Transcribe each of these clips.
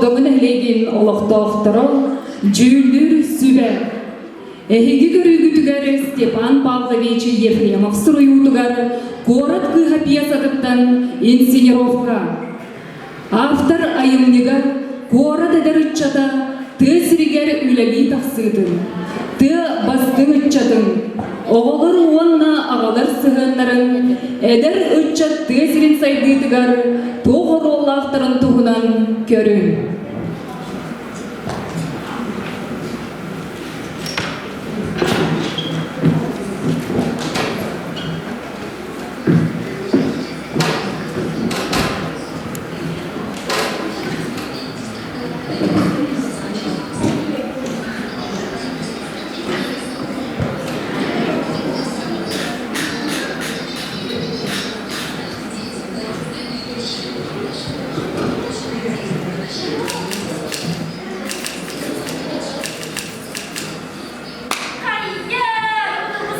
Сордоҥу нэһилиэгин олохтоохторо дьүүллүүр сүбэ Эһиги көрүүгүтүгэр Степан Павлович Ефремов суруйуутугар «Куорат кыыһа» пьесатыттан инсценировка. Автор айымньыга куорат эдэр ыччата тыа сиригэр үлэлии тахсыытын, тыа бастыҥ ыччатын, оҕолор уонна аҕалар сыһыаннарын, эдэр ыччат тыа сирин сайдыытыгар туох оруоллаахтарын туһунан көрүҥ. Хайа,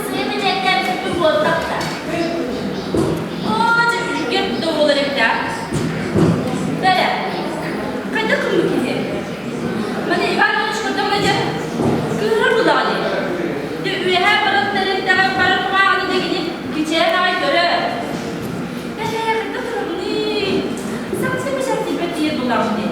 сыа буолтахта. Оо, дьэ, да буолар эбит Бэрэ, хайда кыммы киһи? Маны Иван Иванович көрдөҕүнэ дьэ, кыыһырар булаҕа дии. Дьэ, үөһээ баран тэрилтэҕэ барар кумааҕыны дэгини кичээн аҕай көрөр. Бэрэ, хайда турабыный? Саҥса мичээттийбэт диир булаҕын дии.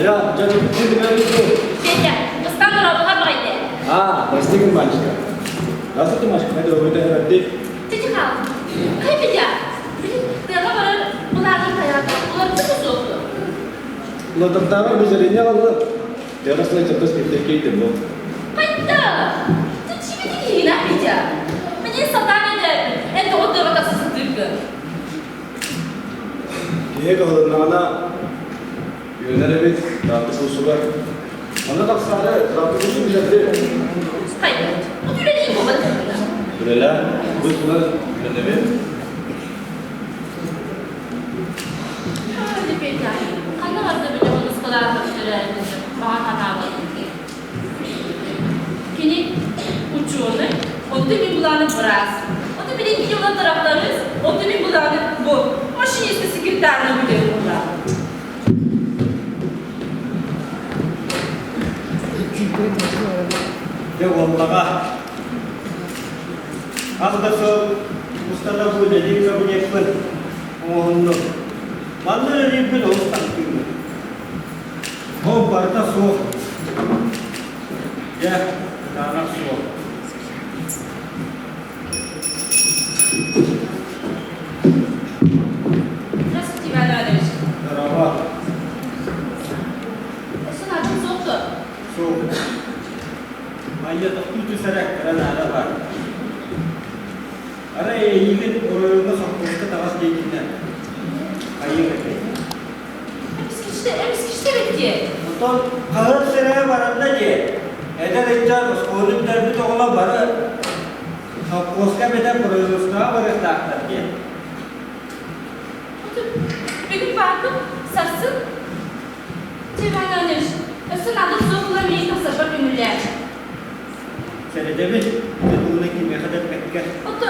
Я, дядя, А, прости, мальчика. Здравствуйте, мальчик. Это вы это ты. Лотортааҕар бизэрини алла. Тераслай чертас киттеккейтин бу. Хайда? Ты киһина Петя? Мне сатаан эдэр, эн тоҕо тыаҕа тахса сатыыргын? Киһи кыһылыннаҕына үөнэр эбит, дааты суусугар. Онно тахсаары дааты суусу билэрди. Хайда? Бу үлэлии буолбат Үлэлээ, бу тула үлэлэбин. Петя, ханна барда билэ онускалаах төрөөбүт баҕа санаабыт. Кини учуонай, онту мин былааны быраас. Онту билин кини улан тараптарыс, онту мин былааны бу машиниста секретарына бүтэр була. Дьэ буоллаҕа. Хас да сыл устата бу үлэлиир кабинеппын оҥоһуннум. Манна үлэлиирбин олус таптыыбын. Ол барыта суох. Дьэ, кытаанах суох. Здравствуйте, Иван Иванович. Здорово. Өссө наадам суох дуо? Суох. Майя тохтуу түсэрэ кыра наада баар. Арай эйигин оройуоҥҥа сопхуоска таҕас диэбитинэн хайыаҥ этэй? Эмискичтэ эбит дии. Оттон хаһыат сирэйэ баранна дии. Эдэр ыччат оскуоланы бүтэрбит оҕолор бары сопхуоска эбэтэр производствоҕа барыахтаахтар диэн. Бүгүн баарбын, сарсын Иван Иванович, өссө наада суох буолан миигин тахсарбар көҥүллээр. Сэрэдэбин, ити туһунан кимиэхэ да эппэккэ. Ото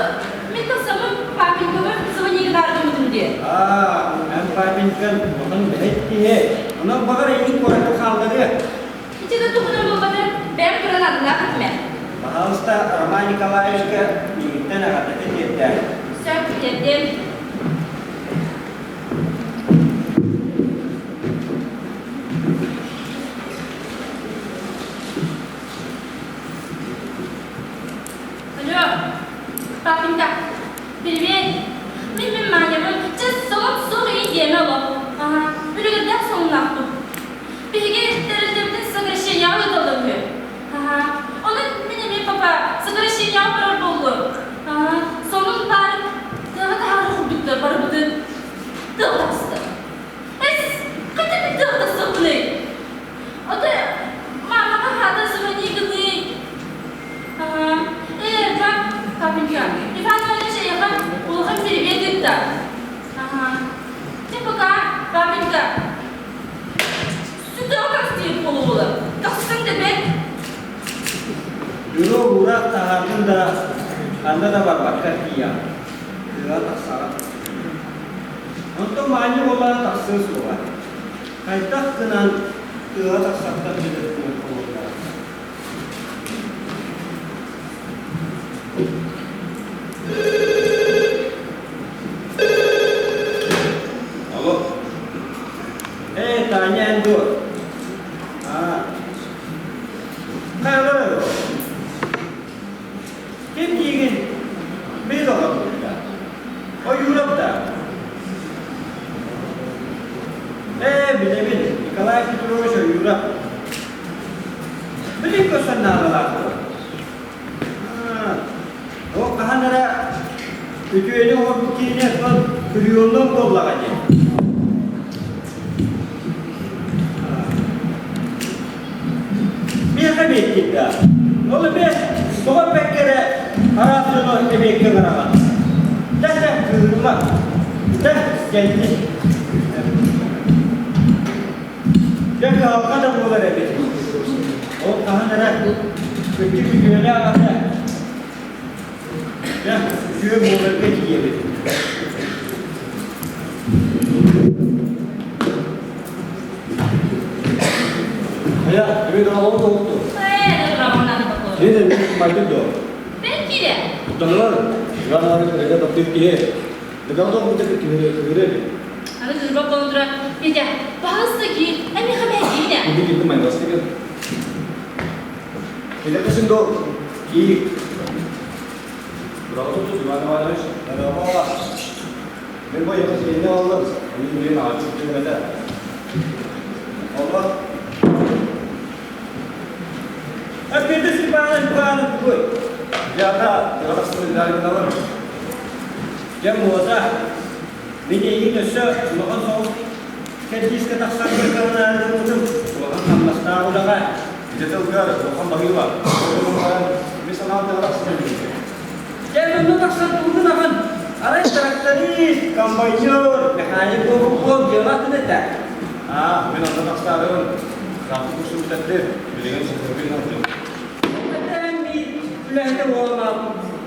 мин тахсаммын папенькабар звонигын ааргыммытым дии. Аа, эн папенькан улахан үлэһит киһи. Онон баҕар эйигин куоракка хаалларыа. Ити да туһунан буолбатар, бэйэм туран адылаах этимэ. Пожалуйста, Роман Николаевичка миигиттэн эҕэрдэтин тиэрдээр. Сөп, тиэрдиэм. Алло, папенька, привет. Мин мин Манябын, чэ, солом суох иһин диэмэ олох. Аха, үлүгэрдээх сонуннаахпын. Биһиги тэрилтэбитин сокращениеҕа ыыталлар үһү. Аха, онон мин эмиэ папа сокращениеҕа барар буоллум. Аха, сонун баар тыаҕа таһаарыахпын. уураах таһаардын да ханна да барбакка тиийэҕин, тыаҕа тахсаҕын. Онтон Маня буоллаҕа тахсыа суоҕа. Хайдах гынан тыаҕа тахсартан билэр буоллаҕа. Алло. Ээ, Таня, эн дуо? Аа. Хайалара Ким диигин? Мин оҕобут да. Ойуурап да. Ээ, билэбин, Николай Петрович Ойуурап. Билин көрсөн наадалаах дуо? Ол хаһан эрэ үтүөнү оҥорбут киһини оттон күрүөллэн буоллаҕа дии. Миэхэ эбиэттиир да. Ол эмиэ тоҕо эппэккэ эрэ араас дьону эбиэккэ ыҥыраҕын. Дьэ, дьэ, кыыһырыма. Дьэ, кэллин. Дьэ, кыһалҕа да буолар эбит. Ол хаһан эрэ кырдьык үтүөлээх ата. Дьэ, үтүө буоларга тиийэбит. Хайа, эбит аҕалабыт оҕутту. Ээ, раманнан Сен эбит майгын дуо? Бен кире. Куттанылар, Иван Иванович эрэгэ таптыыр киһи. Дыгал оҕута киһи эбит. Аны кырба болдура, Петя, пожалуйста, киир, эми хабайдиина. Киһи кирди майгастыгын. Эдэркэсин до киир. Браво Иван Иванович. Браво. Мен бу Екатерина аллым. Мин билин аҕаччы этэ. Олор Петр Степанович Иванов тугуй? Дьата, тыгатахсыбын Дьэ муода. Мин эйигин өссө улахан соҕус кэрдиискэ тахсарга кыһаллаабытым улахан хамнастаах үлэҕэ. Ити тылгар улахан баһыыба. Мин санаам тыгатахсыбын Дьэ онно тахсан тугун аҕын арай тракторист, комбайнер, механик буолбут дьыала атын этэ. Аа, мин онно тахсаарыбын. Сааппы курсубутаттыр, билигин сытыргын алтым. Этэн миит үлэһитэ буолан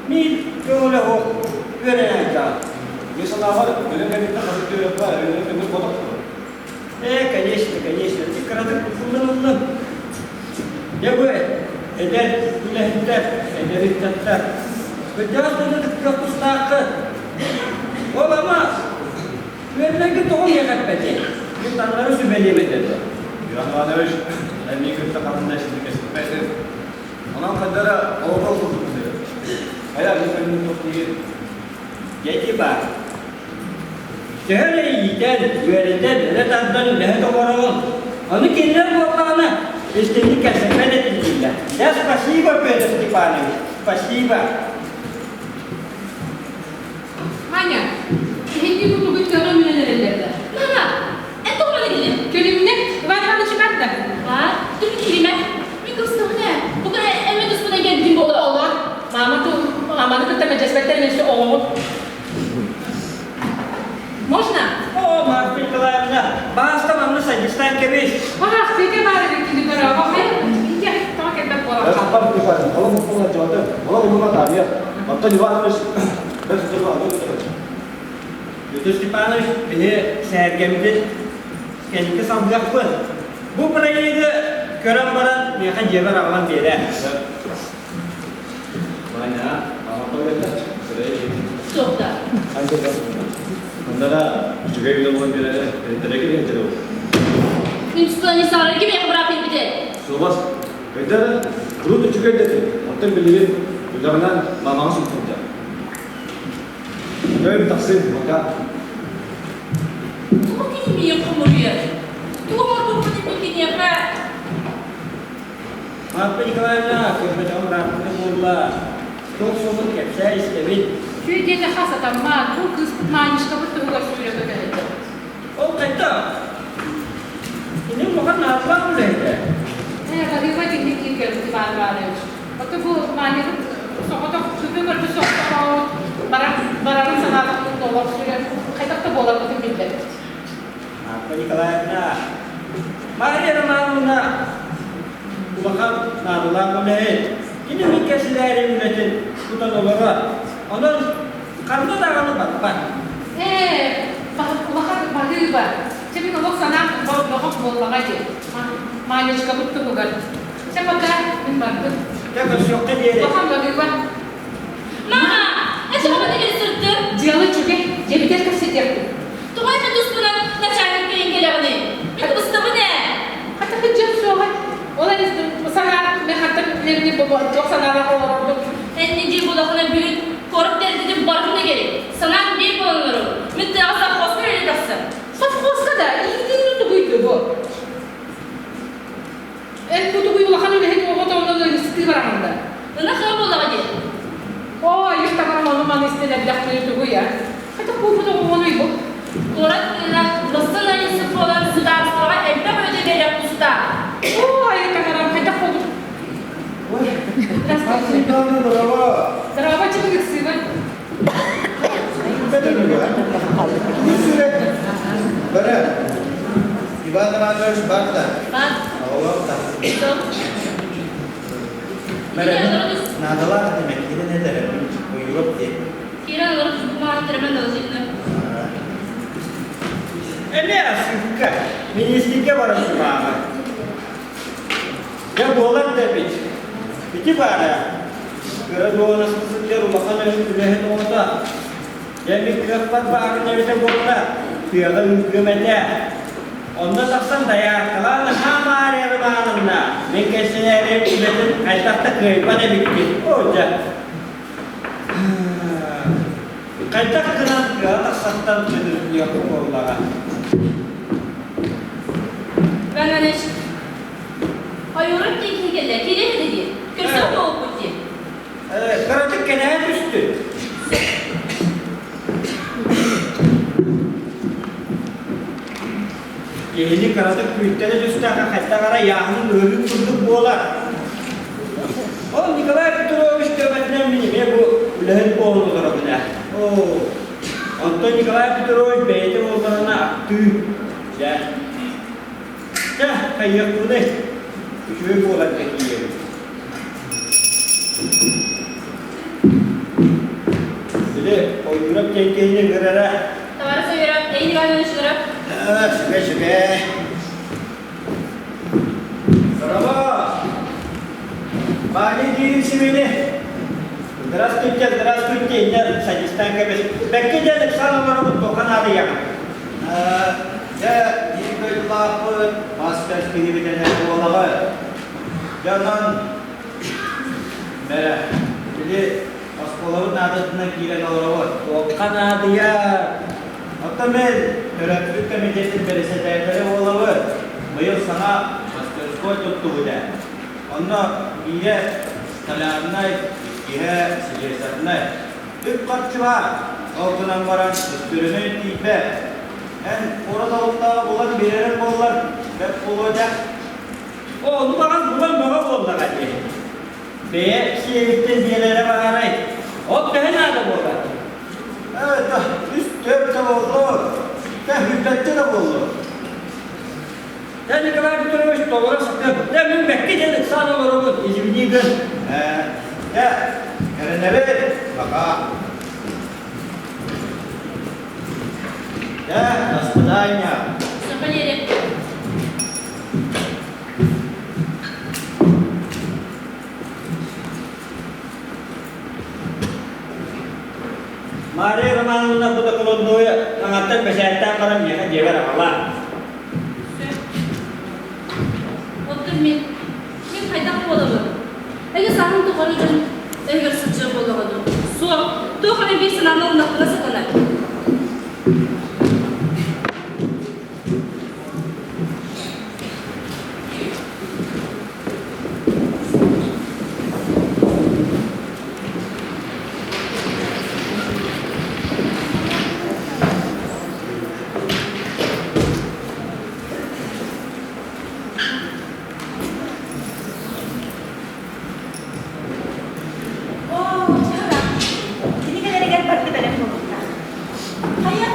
миит көҥүлэ суох үөрэнэн Мин санаабар, өлөн кэнниттэн хасыт түөрөххө өлөн көмүс ботохтор. Ээ, конечно, конечно. Ти кыратык ыллын. Дьэ бу эдэр үлэһиттэр, эдэр ыччаттар. Кырдьаҕас дьону кытта тустааххыт. Ол ама үөрэнэргэ тоҕо миэхэ эппэтий? Мин таҥнары сүбэлиэм этэ дуо? Иван Иванович, эн миигин кытта ханна исинник кэспэппэтин. Онон хайдара олоҕор курдук Хайа, мин көннүм тохтуйун. Дьэ ити баар. Төһө эрэ иитэн, үөрэтэн, өрө тардан үлэһит оҥороҕун. Ону кинилэр буоллаҕына истиҥник кэпсэппэт этиллиллэр. Дьэ, спасибо, Петр Степанович, спасибо. Маня, эһиги бу бүгүн көҕө үүнэн эрэллэр да? Мама, это тоҕо кэлин? Көлүмнэ, Иван Иванович барда. Бар, түм кириме. Мин кыбыстабын ээ. Бу күн эмэ туспунан кэлбитим буолла. Оҕолор, мама ту, маманы кытта мэлдьэспэттэр өссө оҕоҕут. Можно? О, Марфа Николаевна, бааста манна садистан кэбис. Ах, Петя баар эбит кини көрөҕө. Хайа, Витя, тоҕо кэлбэт буолан хаалла. Петр Степанович, биһи сэргэммит кэнники салгыахпыт. Бу проегы көрөн баран миэхэ дьиэбэр аҕалан биэрэ. Суох да. Мин тустан саҕара ким эйиэхэ быраап биэрбитэ? Суобас, өйдөр, урут үчүгэй дэтин, оттон билигин үлэҕинэн мамаҕа сылдьыбыта. Өй тахсын, пока. Тугу кини миигин хомуруйар? Тугу оҥорбуппун ити киниэхэ? Марфа Николаевна, көрбөтөҕүм ырааппыта буолла. Туох суолун кэпсээ истэбин. Үчүгэй диэтэххэ сатаммат, бу кыыспыт Манечкабыт туһугар сүүрэ көтөһүллэр. Ол хайдах? Кини улахан наадалаах үлэһитэ. Ээ, Барыыба итинник диир кэлбит Иван Иванович. Ото бу Манябыт соҕотох сүбэ көрбүт соҕотох барар барарын санаатахпын олор сүрэн хайдах да буоларбытын билбэппит. Марфа Николаевна, Мария Романовна улахан наадалаах үлэһит. Кини мин кэсилээрим үлэтин тутан олорор. Онон ханна даҕаны барбат. Ээ, улахан баһыыба. Чэ мин олох санаам бөҕөх буоллаҕа дии. Маанечкабыт туһугар. Чэ пока, мин бардым. Дьэ көрсүөххэ диэри. Улахан баһыыба. Мама, это кого деген сыртты? Дьыала үчүгэй, дьэбитэр кэпсэтиэхпит. Тоҕо это туспунан начальник кэлин кэлэҕиний? Мин кыбыстабын ээ. Хата кыдьык суоҕа. Ол санаа мен хантан үлэбини туох санаалаах олорорбут. Энни булахына бүгүн куорат тэрилтэтин барытын эгери. Санаан биир буолан Мин тыаҕа совхозка үлэ тахсар. Совхозка да иитиини тугуйду бу. Эн бу тугуй улахан үлэһит оҕото онон ыалдьыттыы бараҕын да. Ынах ыа буоллаҕа дии. Оо, айык таҥарам ону маны истэн эрдэхпинэ тугуй а? Хата куупут оҕоҕунуй бу? Куорат кыыһа бастыҥ айыссыт буолан судаарыстыбаҕа элбэх үлэ биэрэр тустаах. Оо, айык таҥарам хайдах буолбут? Ой, Здорово! Здорово, чего ыксыыбын? Бары, Иван Иванович барда. Бар. Оҕолор да. Наадалаах демек, кирен этэрэ, уйуруп диэн. Кирен олору тутумаан термен дозинна. Эмиэ сыыкка, министргэ баран сымааҕа. Дьэ буолар да эбит. Ити баара. Кыра дуоһунаска сылдьар улахан үлэһит оҕото. Дьэ мин кыахпар баарын эбитэ буолла, тыаҕа ыытыам этэ. Онно тахсан дайааккалаан наһаа Маарыйа Романовна, мин кэпсэнээри үлэтин хайдах да кыайбат эбиккин. Оо дьэ. Хайдах гынан тыаҕа тахсартан төлөрүнүөххэ буоллаҕа. Иван Иванович, ойуурун диэки кэллэ, кириэһи дии. Көрсө буолбут дии. Кыратык кэнэһэ түстүн. Киһини кыратык күүттэрэ түстэххэ хайдах эрэ ыйааһынын ыарыы курдук буолар. Ол Николай Петрович көмөтүнэн мин эмиэ бу үлэһит буолан олоробун ээ. Оо, онтон Николай Петрович бэйэтэ буоллаҕына ахтыы. Дьэ, дьэ, хайыахпыный? Үчүгэй буолар кэтиийэбит. Били Ойуурап диэн киһини ыҥырара. Товарищ Ойуурап, Леонид Иванович ыҥырап. Сүгэ, сүгэ. Здорово! Ваня диир сибини. Здравствуйте, здравствуйте, инньэ садистан кэбис. Бэккэ диэн ыксаан олоробут туохха наадыйаҕын? Дьэ, биир дойдулаахпыт, бас-көс киһибитинэн буолаҕы. Дьэ, онон Мэрэ, били оскуолабыт наадатынан киирэн олоробут. Туохха наадыйар? Оттон мин төрөппүт комитетин бэрэссэдээтэлэ буолабыт. Быйыл саҥа мастерской туттубут ээ. Онно биирэ столярнай, иккиһэ слесарнай. Үп-харчы баар. Ол гынан баран үстүрүмүн тиийбэт. Эн куорат олохтооҕо булан биэрэрин буоллар, бэрт буолуо этэ. Ону баҕас булан бөҕө буоллаҕа дии. Бэйэ сиэбиттэн биэрэрэ баарай. От төһө наада буолар? Это үс төрт да буоллун. Тэ хүлбэттэ да буоллун. Дьэ Николай Петрович толоро сатыам. Дьэ мин бэккэ диэн ыксаан олоробун. Извини гын. Дьэ, эрэнэбит. Пока. Дьэ, до свидания. Валерия. Мария Романовна бу докумуоннуйу аҥаттан бэчээттээн баран миэхэ дьиэбэр аҕалаа. Оттон мин, мин хайдах буолабын? Эгэ сааһым тухары дьон өһүгэр сылдьар буоллаҕа дуу? Суох, туох эмэ биир санааны ылынахпына сатанар. Оо, чаһыра. Кини кэлэригэр барыта бэлэм буолуохтаах. Хайа,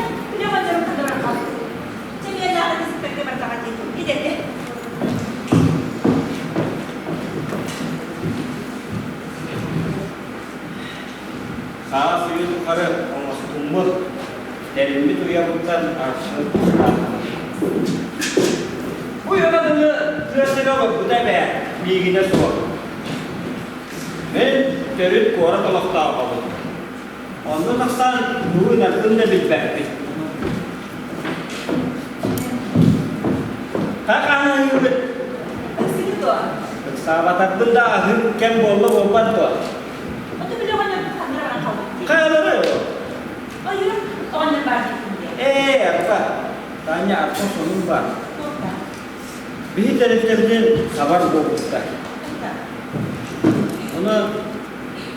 арахсыбыт тустаахпын. Бу үйэҕэ дылы тыа сирэ олорбута эбээт, миигинэ суох. Мин төрүт куорат олохтооҕобун. Онно тахсан тугу гынарбын да билбэппин. Хахаһыыбыт. Ыксыгын дуо? Ыксаабатарбын да аһыыр кэм буолла буолбат дуо? Ото били оҕонньорбут ханна баран хаалбыт дии? Хайалары? Ойуун оҕонньор баар диэккин диэ. Ээ, арба, Таня, арба сонун баар. Туох баар? Биһи тэрилтэбитин хабар буолбуттар. Онон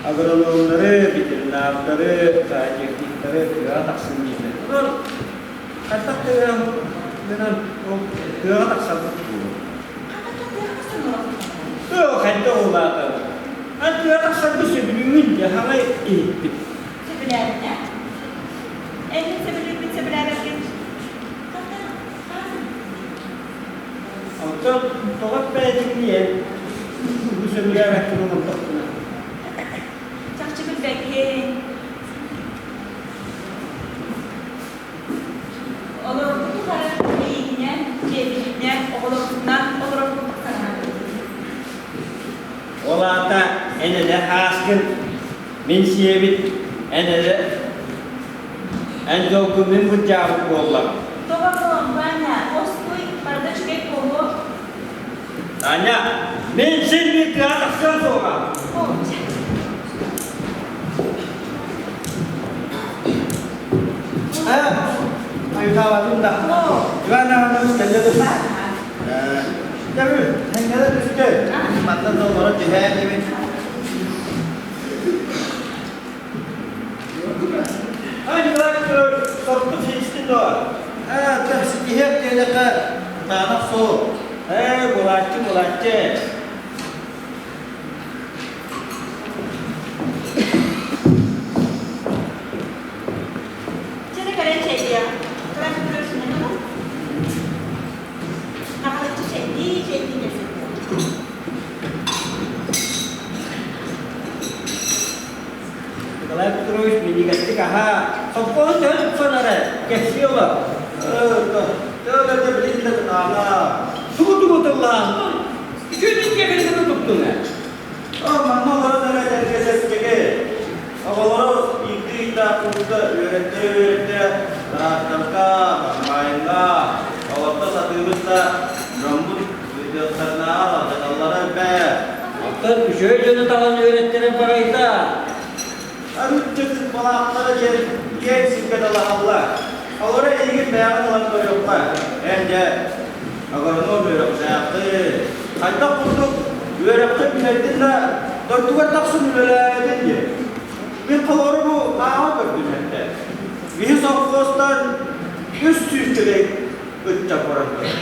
агрономнары, ветеринардары, зоотехниктары тыаҕа тахсын дииллэр. Онон хайдах тыаҕа ол тыаҕа тахсарбыт буолуо. Тыа хайдах улаатар? А тыаҕа тахсарбыт сөбүлүүгүн дьэ хаҥай иһиппит. Сөбүлээбитэ. Эн сөбүлүүрбүт сөбүлээбэккин. Оттон тоҕо эппээтиҥ бу сөбүлээбэккин оҥордохпуна? Чахчы билбэккин. Олорорбут тухары эйигинэн, дьиэбитинэн, оҕолорбутунан олорорбут санаабыт. Ол аата эн элэ ааскын, мин сиэбит, эн элэ Эн дьолгун мин былдьаабыт буоллаҕым. Тоҕо Ваня, оспуй, барыта үчүгэй буолуо. Таня, мин син биир тыаҕа тахсыам суоҕа. Айытаабатын да. Иван Иванович кэллэ да. Дьэ, тэҥҥэ түстэ. Мантан да олоро түһээн дибин. А, Николай Петрович, сорукку сиристин дуо? Аа, ситиһиэх диэтэххэ, кытаанах суол. Ээ, булааччы, булааччы. Чэ, кэлэн чэйдиэх. Николай Петрович, не надо? Наҕарыччы чэйдии, чэйдии кэлситтэр. Николай Петрович минньигэстик аһаа, сопхуоһун төһө тупсан эрэ, кэпсии олор. Төөлөргө билин да кытаана. Тугу-тугу тыллаан, үчүгэй киэбиргини туттуҥ ээ. Оо, манна олорон эрэ дэргэсэскэги. Оҕолору иирдии ыйдаах курдук үөрэттэрэ-үөрэттэрэ тыраахтарга, комбайнҥа олордо сатыыбыт да, дьоммут ыытыахтарынааҕар алдьаталлара элбэх. Оттон үчүгэй дьону талан үөрэттэрэн барайда. Арыыччытын балаахтара диэн киэҥ сиргэ талаһаллар. Олоро эйигин бэйэҕин ылан көрүөххэ. Эн дьэ, агроном үөрэхтээххин. Хайдах курдук үөрэххэ бүтэрдин да, дойдугар тахсан үлэлээбитин диэн. Мин холоору бу ааҕа көрдүм эрдэ. Биһи совхозтан 300 килэ ыччат баран турар.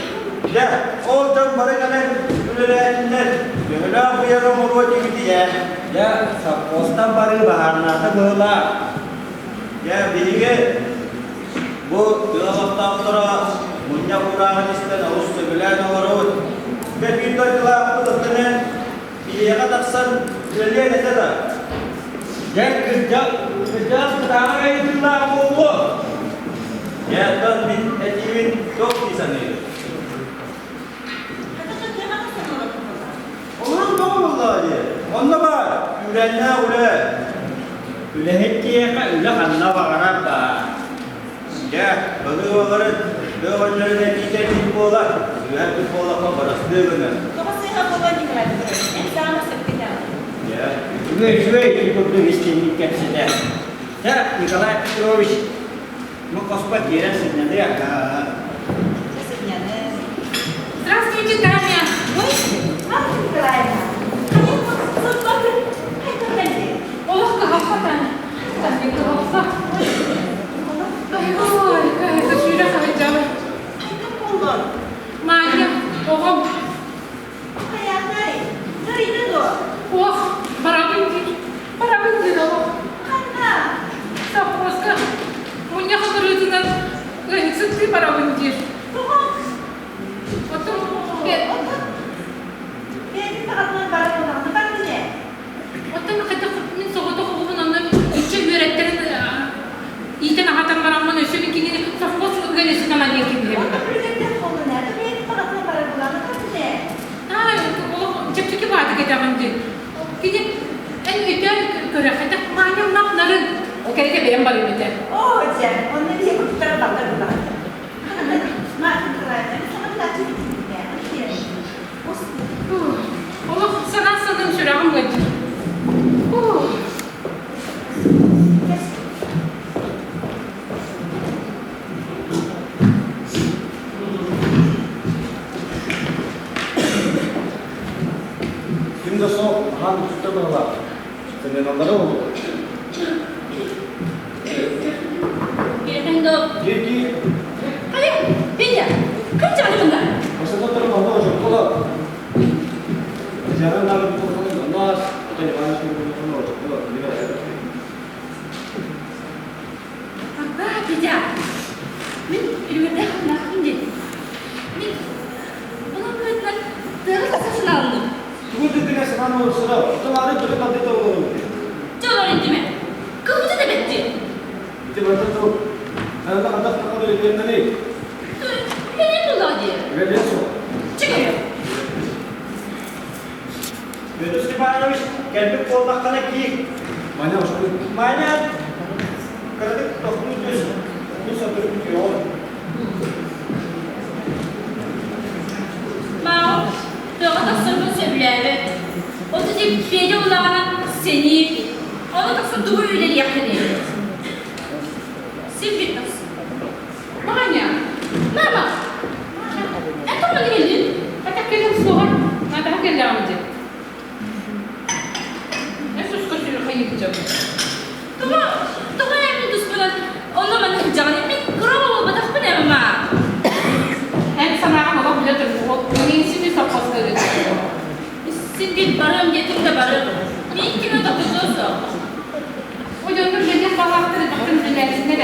Дьэ, ол дьон бары кэлэн үлэлээтиннэр, төһөлөөх уйар оҥоруо диэбитий ээ? Дьэ, совхозтан барыы баһаарнаата быһыылаах. Дьэ, биһиги бу тыа олохтоохторо мунньах уурааҕын истэн олус сөбүлээн олоробут. Дьэ, биир дойдулаахпыт оттон биһиэхэ тахсан үлэлиэн этэ да. Дьэ, кырдьаҕас кырдьаҕас кытааҕар ыйытыылаах буолуо. Дьэ, оттон мин этиибин туох дии саныыгын? Олорон тоҕо буоллаҕа дии. Онно баар, күүрээннээх үлэ. Үлэһит киһиэхэ үлэ ханна баҕарар баар. Дьэ, быһыы-олорун, тыа оҕонньорун этиитэ этик буолар, сыыһа эппит буоллахха барастыы гынар. Тоҕо сыыһа буолуо Николай Петрович? Эн саамай сөпкө Дьэ, Үчүгэй, үчүгэй ити курдук истиҥник кэпсэтэ. Чэ, Николай Петрович, ну хоспор киирэн сынньаныа. Чэ, сынньаны. Здравствуйте, Таня. Ой, Марфа Николаевна, хайа хайдах кэллиҥ? Олох кыһалҕа, Таня. Таня кыһалҕа. Ой, это сүүрэ хаһыйдьабын. Хайдах буоллун? Маня, оҕом. Хайаатай, Марина дуо? Ох, барабын диир. Барабын диир олох. Ханна? Совхозка мунньах ыҥырыытынан ыанньыксыттыы барабын диир. Тоҕо? Оттон Оттон бэйэтин баҕатынан барар буоллаҕына бардын ээ. Оттон хайдах мин соҕотох оҕобун онно иччэ үөрэттэрин иитэн аһатан бараммын өссө мин кинини совхоз Түгэн маньяк киһи. Чэпчэки бааты кэтэҕин дии. Кини эн өйдөөн көрөххө маанньаллаах нарын. Ол кэритэ бэйэм барым этэ. Оо, дьэ, онно биһи куттара баллар булаҕын. Марта Николаевна, саҥа тылааччы Олох санаа саным сүрэҕим ыалдьар. Ким да суох, аһаан бүтүттэ быһалаах. Сынньаналлара буолуо. Киэһэҥ да Дии-дии. Хайа, Петя, кырдьаҕын мында. Бастатан туран онно очоккола. Дьаран нарын курдук онно отон Иванович курдук очоккола. Аппа, Петя, мин үлүгэрдээх хамнаахпын дии. Мин булан быһыытынан тыаҕа тахса санаалынным. Тугу дыгына санаан олорсоро, отон аары дөрө тардыта олорум. Дьэ олор интиме. Кылбыта да бэтти. Ити барыта тыл. Ханна хандах таха үлэлиэннэний? Үлэлиэн буоллаҕа дии. Үлэлиэн суох. Чэ Петр Степанович, кэлбит буоллаххына киир. Маня ошпут. Маня, кыратык тохтуу түс. Мин сотору бүтүөҕүм. Маам, тыаҕа тахсарбын сөбүлээбэт. Оту дип Федя улаҕана сэниир. Ону тахсан тугу үлэлиэххиний? Син бит тахсан. Маня! Мама! Эн тоҕо кэллин? Хата кэлин суоҕар, надаһа кэллэҕим дии. Эн суска сүрү хайыһыдьам. Тоҕо, тоҕо эммин туспунан онно манна сылдьаҕын? Мин кыра буолбатахпын ээ, мама. Эн санааҕын олох билэ турбут. Миин сопхуоска Син бит барыам диэтим да барыам. Мин кими тохтотуо суох. О дьоннор бэлиэх балаахтары бахтан билээчиннэр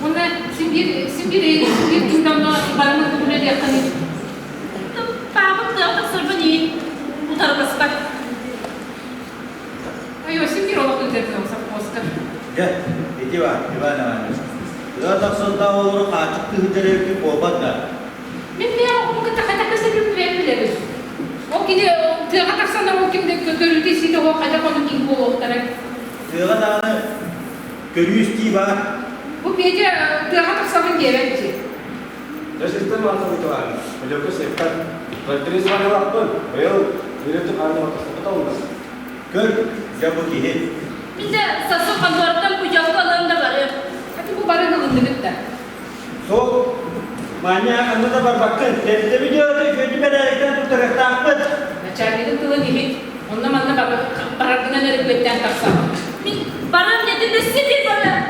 Уонна син биир син биир син биир ким да онно барымын үлэлиэххиний. Паапам тыаҕа тахсарбын иһин утарыласпат. Айо, син биир олох ыытар сопхуоска. Дьэ, ити бар, Иван Иванович. Тыа тахсылда олору хаачык тыһыдьар эбит буолбат да. Мин бэйэм оҕону кытта хайдах көрсөрбүн бэйэм билэбин. Ол кини тыаҕа тахсан ол ким да көрүүтэ истиитэ ол хайдах ону ким буолуохтара. Тыаҕа даҕаны көрүү-истии баар. Бу Петя тыаҕа тахсабын диэбэт дии. Дьэ, система Антон Николаевич, Петёрка сектор. Тракторист Ванялаахпын, быйыл үөрэтим хаанньа тахсыбата Көр, дьэ бу киһи. Мин де сасым хонтуораттан путевка ылан да барыам. Ати бу бары ылынныбыт да. Суох. Маня, анна да барбаккын. Тэрилтэ видеоты үчүгэйдик бэрээдэктэн туттарыахтаахпыт. Начальнигын тылын иһит, онно-манна бараргынан эрэ тахсаҕын. Мин барыам диэтим да син биир барыам.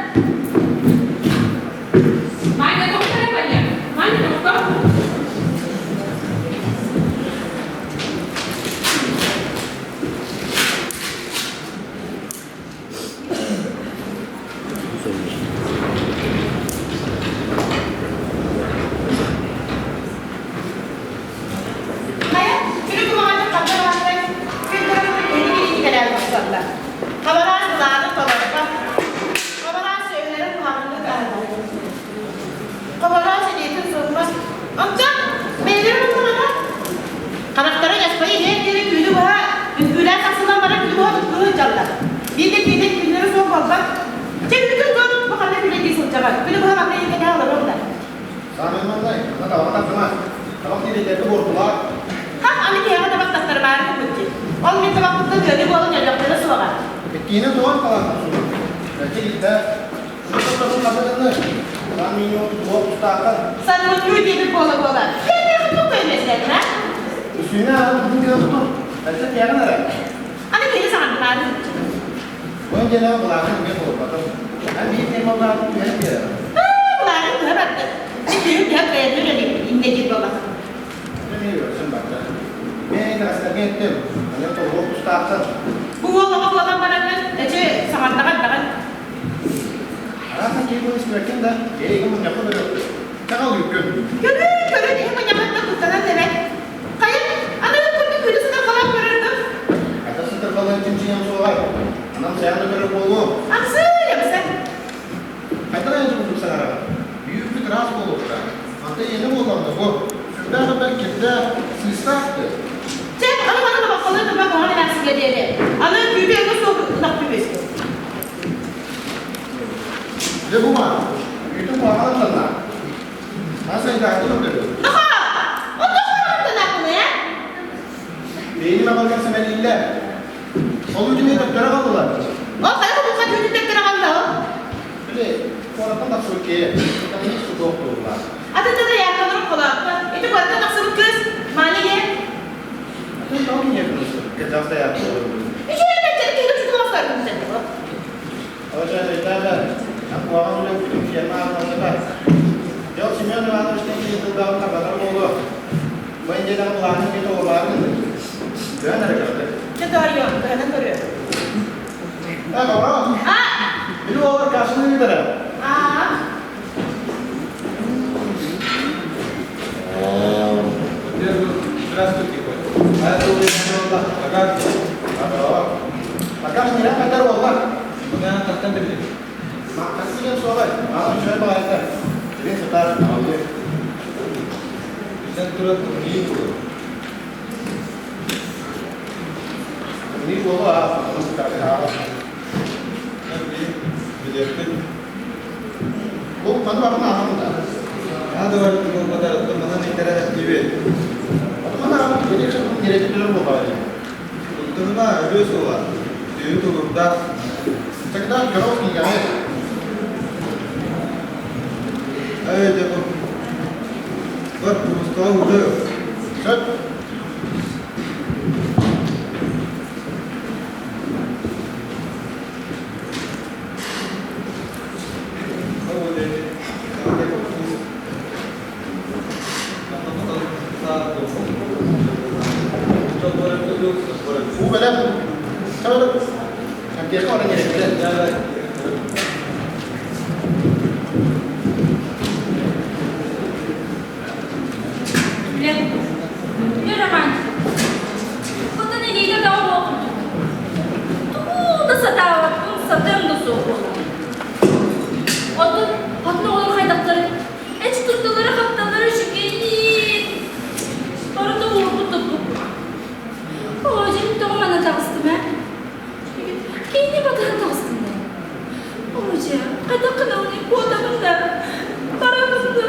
Маня, тохтоо, Маня. Маня, тохтоо. Хайа, күнү кумаҕаннык ханна баартай? Күн бараммыт эһиги кэлээр тахсаллар. Хабараас былааны толорбот. Хабараас өйүнэрин куһаҕаннык аһарар. Хабараас илиитин сылмас. Онтон бэйэлэрин буллаҕына харахтара дьаспайы иһиэр диэри түүнү быһа үҥкүүлээн тахсынан баран күнү быһа туттуу сылдьаллар. Биирдэ киирдэ күннэрэ суох буолбат. Чэ бүтүн дьон бу ханна күлэдии сылдьаҕын? Күнү быһа манна иһин олоруом да. Саамай маннай, ана табах тахсыма. Табах диэбиттэргэ буортулаах. Хах аны киһиэхэ табах тахтарымаары гыммыт дии. Ол мин табахпыттан ыалы буолан өлүөхтэрэ суоҕа. Иккиһинэн туган талан тахсыбыт. Мэлдьи илдэ. Сутун хасытынны. Сан минимум туох тустааххын. Санмытыы диэбит буола-буола. Кэннээх туох көймөстөтүн, а? Үсүүнэ аҕын бүтүн гына тутун. Мэлдьи тиэҕин эрэ. Аны киһи саҥардымаары. Бу инженер былаанын эмиэ толорботум. Эн биир тема былаанын түһэн биэрэр. Былаанын төһө барда? Мин күһүн төһө бэйэбин үлэлиибин, иннэ диир буоллахха. Эмиэ үөрсүн барда. Мен итэҕэстэргэ эттим. Аны толоруох тустааххын. Бу уол оҕо буолан бараҥҥын, эчи саҥардаҕын даҕан. Араас киһи буолан истибэккин да, эйигин мунньахха көрүөхпүт. Чаҕыл үккүн. Көрү, көрү, иһи мунньахыттан куттанан эбэт. Хайа, аны курдук күнү сытырҕалаан көрөрдүм. Хайдах сытырҕалыан чинчийэн суоҕай? Анам сайаан да көрөр буолуо. Амсыы, ямса. Хайдах айан курдук саҥарар? Диэри. Аны түүтэ өҥө суох ынах түбэскэ. Дьэ бу ма, үүтүн куһаҕан танна. Ас айдаахтын өтөрү. Наха! Онто куһаҕан ээ? Бэйини мабалган сэмэлииллэр. Ол үүтүн төттөрө қалдылар. Ол хайа хобулха түүтүн төттөрө қалла ол? Били, куораттан тахсыбыт киһи, таһыйы сутуох туолла. Атын да яаккаларын холоотто. Ити куораттан тахсыбыт кыыс, Маня ийэ. Атын тоҕо киниэхэ кырдьаҕас да яаккаларын. Үчүгэй бэччэри киһи чутун оҥостор күнсэтти. Куһаҕан үлэ бүтүн ферма аатырбыта. Дьол Семен Ивановичтан кини тылдаҕын тарҕатар буолуо. Бу иннинэ былаанын кини толороору гыннын. Кыһан эрэ көрдө. Чэ тоойуом, кыһанан көрүө. Э, Бобро! А! Били уоллар кашаны ыытара. Аа! Здравствуйте, Коля. А это уже Пока. Пока не хатар уоллар. Куда тахтан билли? Мактан суолай. Аҕам үчүгэй баҕайыта. Сирин сытар, аҕалыы. Биллэн турар, тымныы буолуо. Тымныы буолуо, аа, сытар, Билиэхпин. Бу маны барытын ааҕан да. Наһаа да барыт буолбатар, оттон манан интэрэһиргиибит. Оттон ааҕан билиэхчэ ньирэйдэр буолбаҕа дии. Туттунума, өлүө суоҕа. Сүөһү тулуурдаах. Тогда коров не горит. Эй, дьэ бу. Бар, курускаҕа утуй. Сөп. Уу бэлэм. Чабыр. Кэмпиэхэ баран иһэбит. Үлэ романтик. Хотон илиитэ бөҕө буол курдук. Тугу да сатаабаппын, сатыам да суох буоллум. Оттон атын оҕолор хайдахтарын, эч тутталара-хапталара үчүгэйиин. Барыта уурбут туппуппут. Оо, дьэ, тоҕо манна таҕыстым ээ? Киһини батыһан таҕыстым да. Оо, дьэ, хайдах гынабыный, куотабын да, барабын да.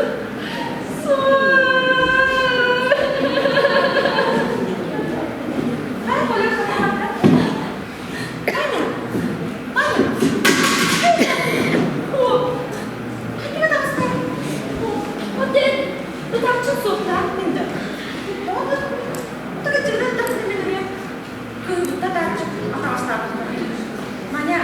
Маня,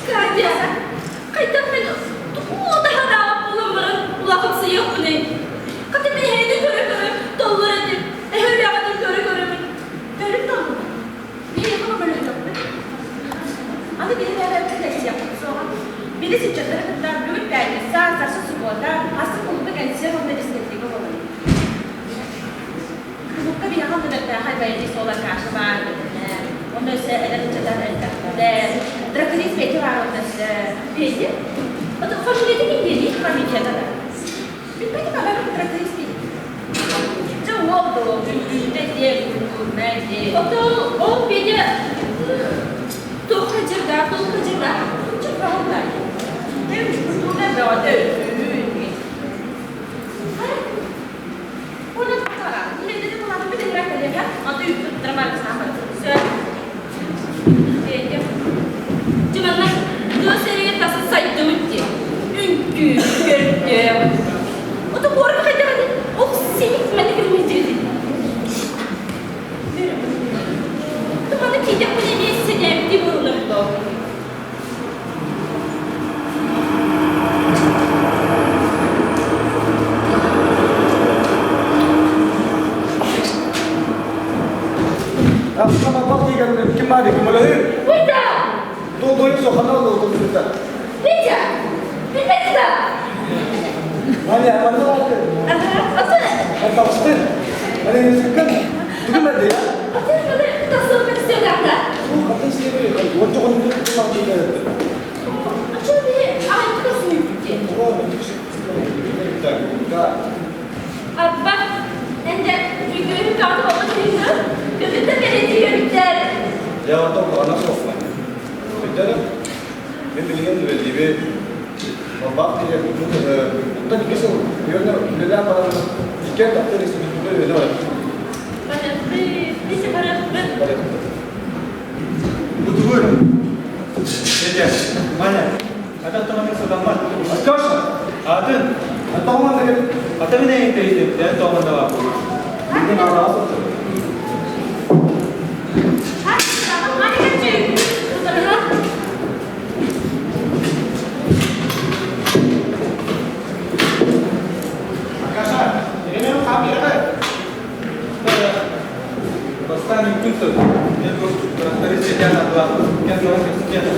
Катя, хайдах мин тугу да хараабыт буолан баран улахымсыйыахпыный? Хата мин эһэни көрө-көрө толлор этим, эһэ үрэҕитин көрө-көрөбүн. Төрүт толлубут. Биһиэхэ көмөлөһүөхпүт. Аны биһиги бэйэбит суоҕа. Били сыччаттары кытта бүгүн пятница, сарсын суббота, астык кулуупка кэнсиэр уонна дискотека буолар. Кулуупка биһиэхэ онно бэртээхэй баянист суола каша баар Онно өссө эдэр ыччаттар элбэхтэр. Драконит Петя баар онно өссө. Петя? Это фамилия ким диэний? Фамилията да. Билбэтим аҕам драконист Петя. Дьэ уол дуо, үҥкүүтэ диэ, культурнай диэ. Ото ол Петя туохха дьардаах, туохха дьардаах? Чурбаһыллар. Культурнай бөҕөтө үҥкүү. Петя. Дьэ манна тыа сиригэр тахсан сайдыбыт диэн. Үҥкүү, көрдөөх. Ото куоракка хайдах этэй? Ол синик маннык кирмиздири. Туманы киидэхпин эмиэ сэнээбитии буолунар доо. Ким баар көмөлөһүү? Витя! Долгуйук сохана олуутун Витя! Билбэти да! Аня, манна баарды. Аты! Табысты. Аны сыккын. Тугун барды я? Аты, маны тасыл кәсіде Ол қатын сири, отчоғын туттан дейді. Ача би, ай. Арба, энде үгүөрү көҕү олус тыыны, көтүтэ кэлитиһиэбиттэр. Дьэ, онтон куһаҕана суох Маня. Өйдөнө, мин билигин үлэлиибин. Балбаах киһи оттон икки сыл үөрэнэ үлэлээн баран иккиэн таптыыр институтугар үөрэнэ барабын. Барыахпыт, бisi барыахпыт. Барыахпыт. Бутугур. Дядя, Маня, это томанык сатаммат. Алеша! Атын, Антон деген ата мен эйин дэн тоҕон да Бүгүн араас отыр. Акаша, Еремеев хам береги. Бастаан үҥкүн тыл. Мен бу тракторист сетян атылаах. Кен тоҕон кэпсэтиэн.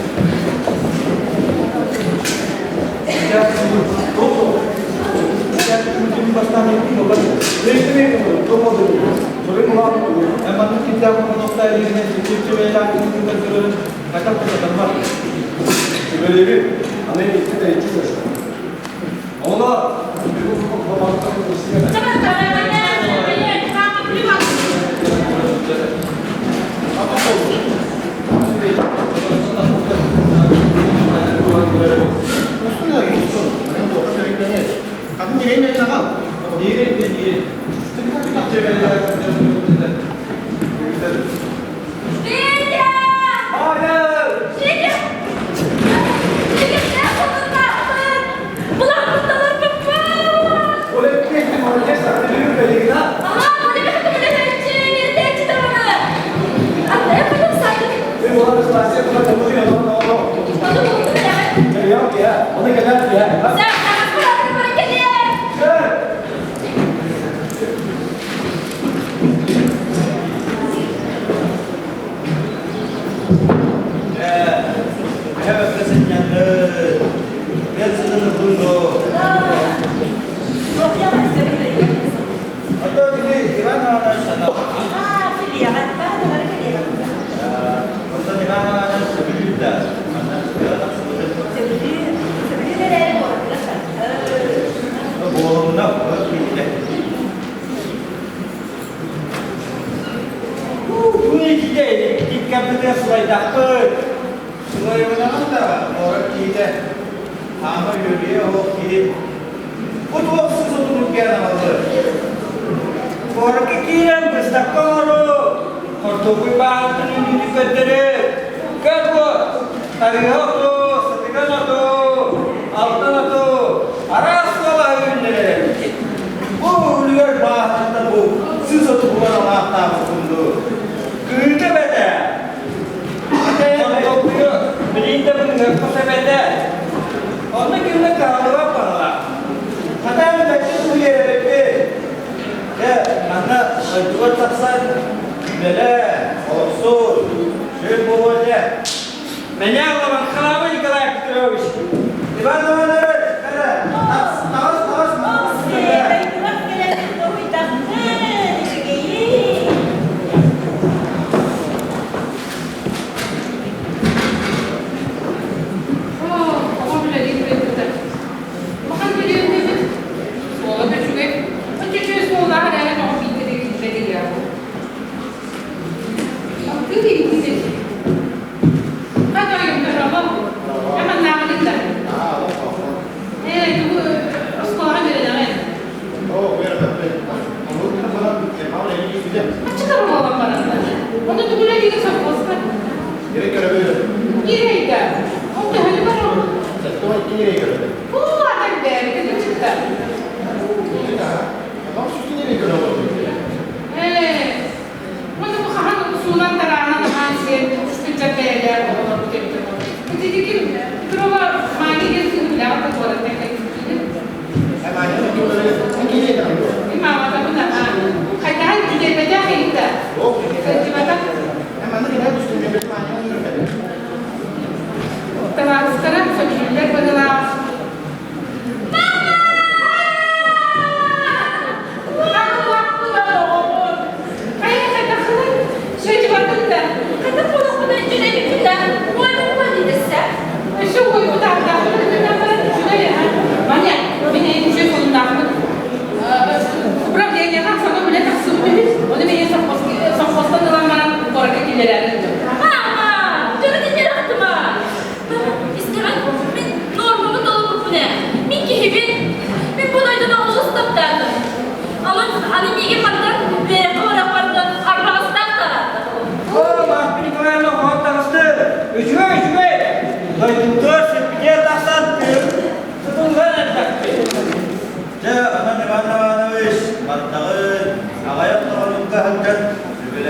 Сүбэлиибин, аны икки тэйиччи сырыста. Оҕолор, бүгүн бабалыктан Kadın direğin eline kal.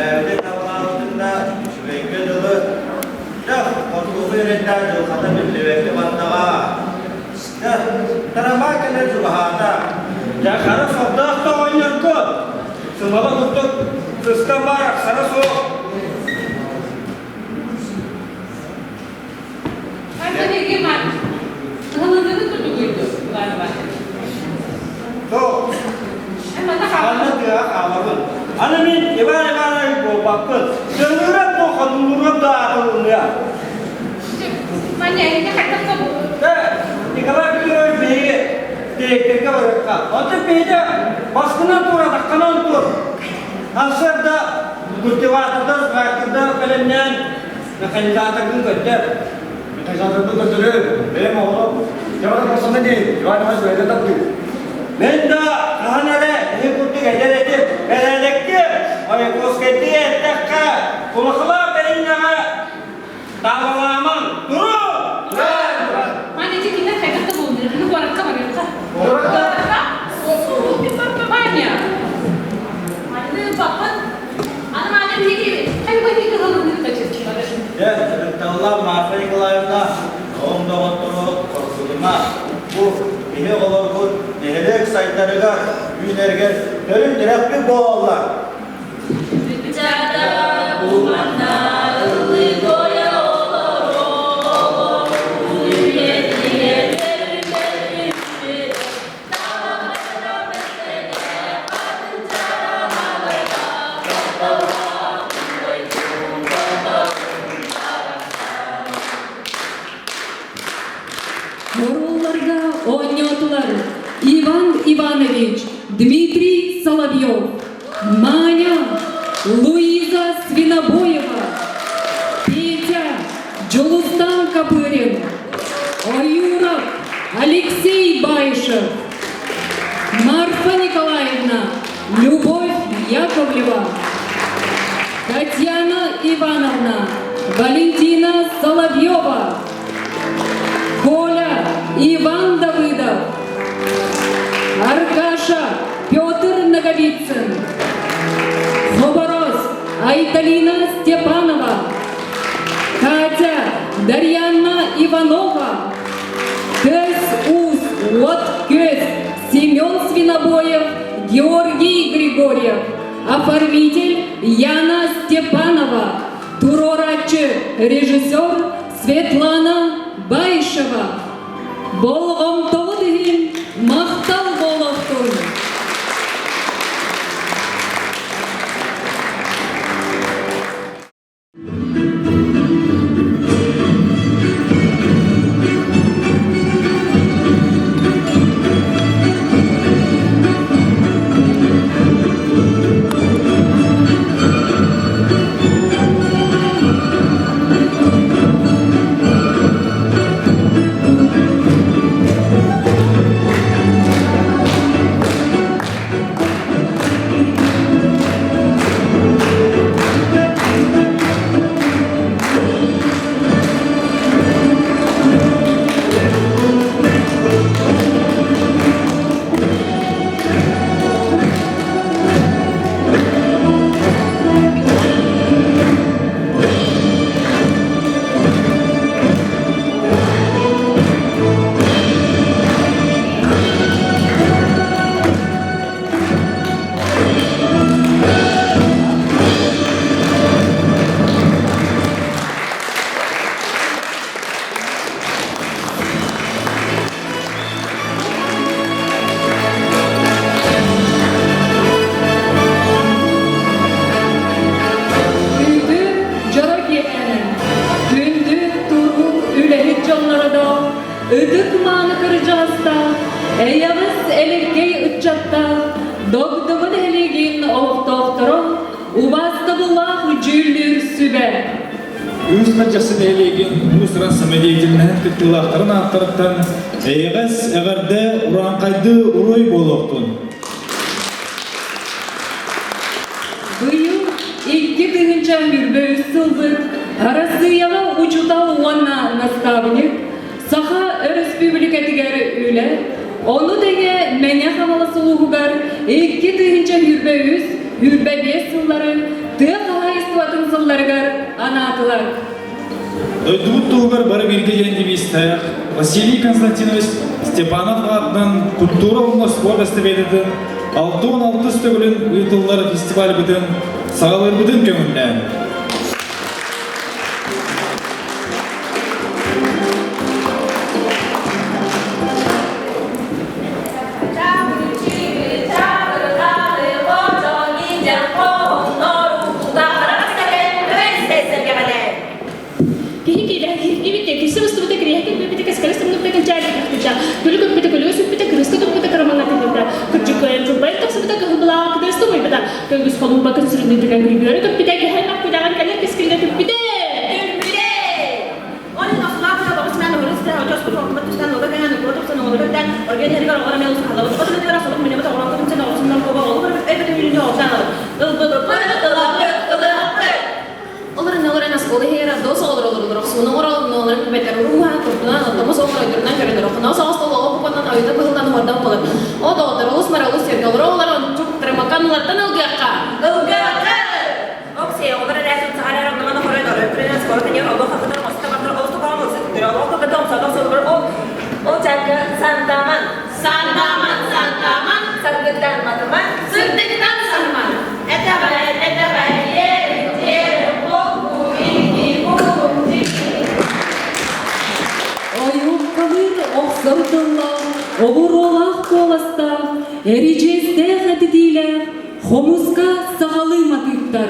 Үлэлээбити табалаабытын да үчүгэйгэ дылы. Дьэ, хортуоппуй эрэйдээх дьылҕата биллибэккэ бардаҕа. Дьэ, тарамаа кэлэн чугаһаата. Дьэ, хара сордоох да оҕонньорго сымала курдук сыстан баар ахсара суох. Ханна биһиги кыһалынныгыт тутугуйду, Иван Иванович? Суох. Манна Манна тыаҕа хаалабын. Аны мин Иван Иванович буолбаппын. Сыҥыран да хонуурам да аатылыныа. Маня, эһиги хайдах да Николай Петрович биһиги директорга барыахха. Онтон биһиги баскынан тур, атаххынан тур. Сарсыарда культиватордар, трактордар бэлэмнээн механизаторгын көрдөр. Механизаторбын көрдөрөр, бэйэм оҕолор. Дьабара тахсана дии, Иван Иванович бэйэтэ таптыыр. Мен да хаһан эрэ иһи курдук эдэр этим. Бэрээдэкки, Ойуковскайдыы эттэххэ, кулахылаах бэриннэҕэ таабалаамаҥ. Туру! Маня, ити кинилэр хайдах да буоллуннар, кини куоракка барыахха. Куоракка? Маня! Манны баппын. Аны Маня биһиги Хайба биһиги кыһалынныгыт да честно. Дьэ, ытыктабыллаах Марфа Николаевна, оҕом доҕоттору хорсунума. Бу биһи оҕолорбут нэһилиэк сайдарыгар, үүнэригэр төрүт тирэхпит буолаллар. Оруолларга оонньоотулар Иван Иванович, Дмитрий Соловьев, Маня, Луиза Свинобоева, Петя, Дьулустан Копырин, Оюров, Алексей Баишев, Марфа Николаевна, Любовь Яковлева, Татьяна Ивановна, Валентина Соловьева, Коля Иван Давыдов, Аркаша Петр Наговицын, Хоборос Айталина Степанова, Катя Дарьяна Иванова, Көс Уус Уот Көс Семен Свинобоев, Георгий Григорьев, оформитель Яна Степанова, туруорааччы режиссер Светлана Баишева. Болҕомтоҕут иһин махтал буолуохтун! Күндү дьоро киэһэнэн, күндү туруу үлэһит дьонноро да ытык-мааны кырдьаҕастаах, эйэҕэс элэркэй ыччаттаах Догдоҥо нэһилиэгин олохтоохторо убаастабыллаах дьүүллүүр сүбэ. Үс Мэлдьэхси нэһилиэгин уус-уран самодеятельноһын кыттыылаахтарын ааттарыттан эйэҕэс эҕэрдэ урааҥхайдыы уруй буолуохтун! Быйыл 2023 сылбыт Арассыыйаҕа учуутал уонна наставник Саха Өрөспүүбүлүкэтигэр үлэ, ону тэҥэ Мэҥэ Хаҥалас улууһугар 2023-25 сыллары тыа хаһаайыстыбатын. сылларыгар анаатылар. Дойдубут туһугар бары бииргэ диэн девизтээх Василий Константинович Степанов аатынан культура уонна спорт эстафетатын 66 төгүлүн ыытыллар фестивальбытын саҕалыырбытын көҥүллээн. Киһи киилэһэ киһиргиибит диэн кирсэ быстыбыта кириэһэ килбэйбитэ кэскилэ сымныбыта кэнчээри кэхтибитэ күлүк көппүтэ күлүгэ сүппүтэ кырыска туппута кырамаҥнатыллыбыта кырдьык кыайан кылбайан тахсыбыта кыһыл былааҕа кытарыс тумуйбута көҥүс холуурба күн сүрүннүүтүгэр күргүөрү көппүтэ кэһэн мөхпүтэҕин кэлэр кэскилгэ күппүтэ Олорон оскуола иһигэр дос оҕолор олороллор, охсууну оҥороллор, билбэттэр, уруһуйан, турдунан, оттомос оҕолор ойдорунан көрөнөр, охоноос оҕос толоҕо купанан ойута быһыллан уһордан буолар. О доҕоттор, олус мара олус сиргэ олоро олорон, чуктарымаканулартан ылгыахха! Ылгыахха! Оксей, оҕолор эрээт сахар эрэ хорой орой күрэнэ скоро тэньэр олох хакытар оста бартар олус тукаҕан олус түттэр олох хакыта омсодох солбар ол ол чакка сантаман Сантаман, сантаман, саргыттан матыман сырдыктан сарман. Этэҕэй, этэҕэй, ерин, ерин, холку, ики, кулум, Ойуоккалыыр охсор тыллаах, обуруолаах куоластаах, эридьиэстээх этитиилээх, хомуска сахалыы матыыптар.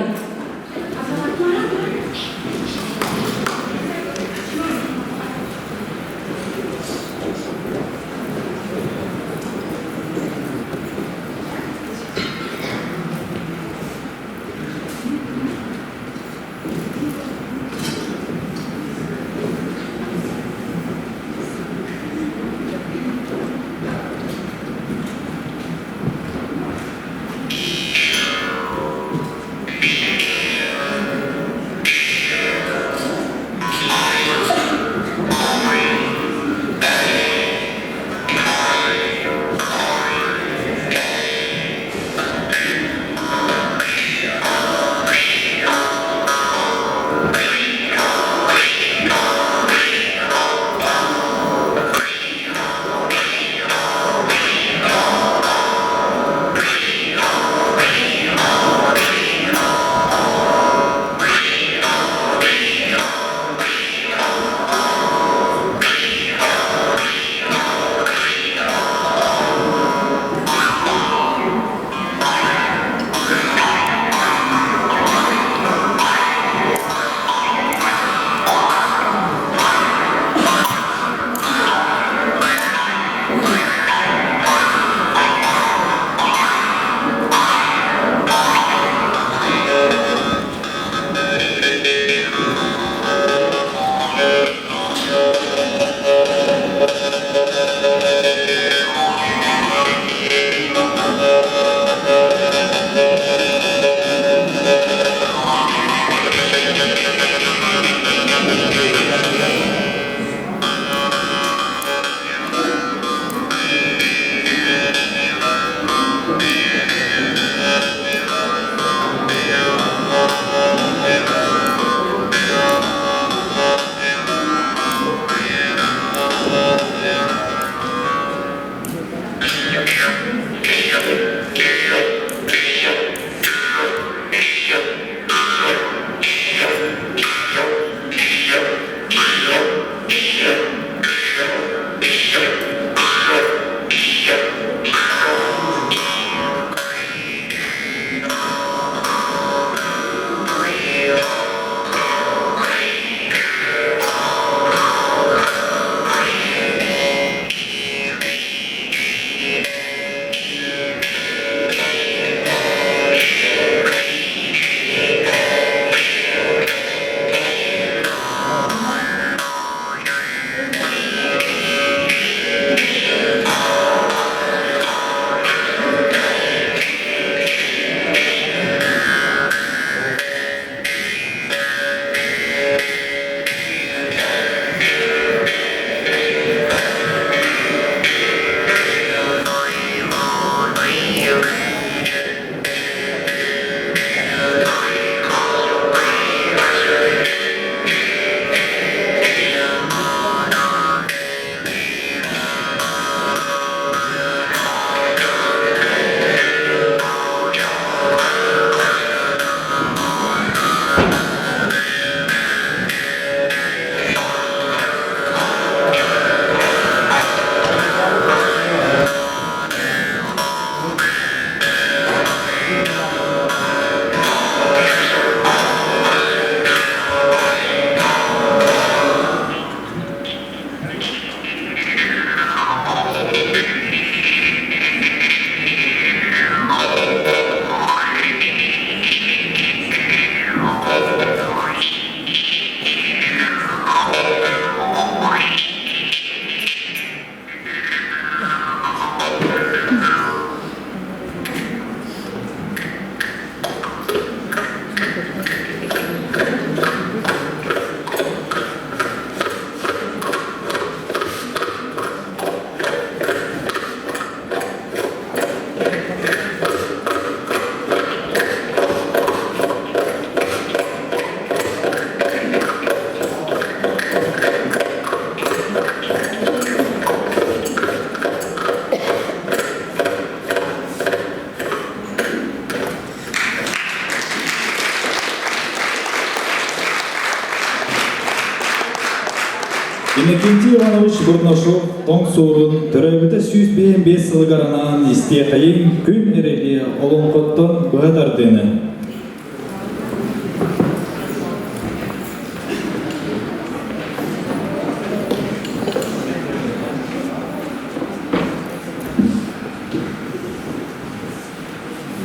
Иннокентий Иванович Бурнашов тоҥ суорун төрөөбүтэ 155 сылыгар анаан истиэхэйиҥ күн эрэли олоҥхоттон быһа тардыыны.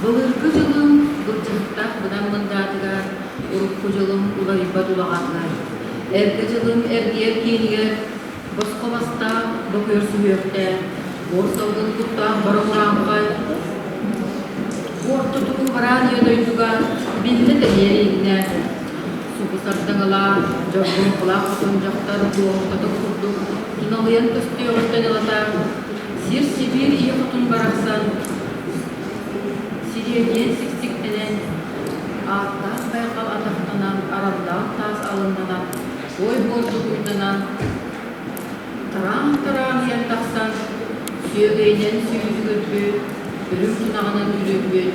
Былыргы дьылым былдьаһыктаах быдан мындаатыгар, урукку дьылым уларыйбат улаҕатыгар, эргэ дьылым эргийэр киинигэр босхо бастаах, бокуйар сүһүөхтээх, буор салгын куттаах бороҕураамхай, ортотугу бараан ийэ дойдуга биллэ тэнийэр иҥнэ, субу сардаҥалаах, дьоргуҥкулаах хотун дьахтар дуоһутатын курдук туналыйан көстүөҕүттэн ылата Сир-сибиир ийэ хотун барахсан сириэдийэн сиксиктэнэн, ааттаах байҕал атахтанан, араллаах таас алыннанан, ой буордук уйданан, тараан-тарааныйан тахсан, сүөгэйинэн сүүтүгүрбүт, үрүҥ тунаҕынан үрүлбүт,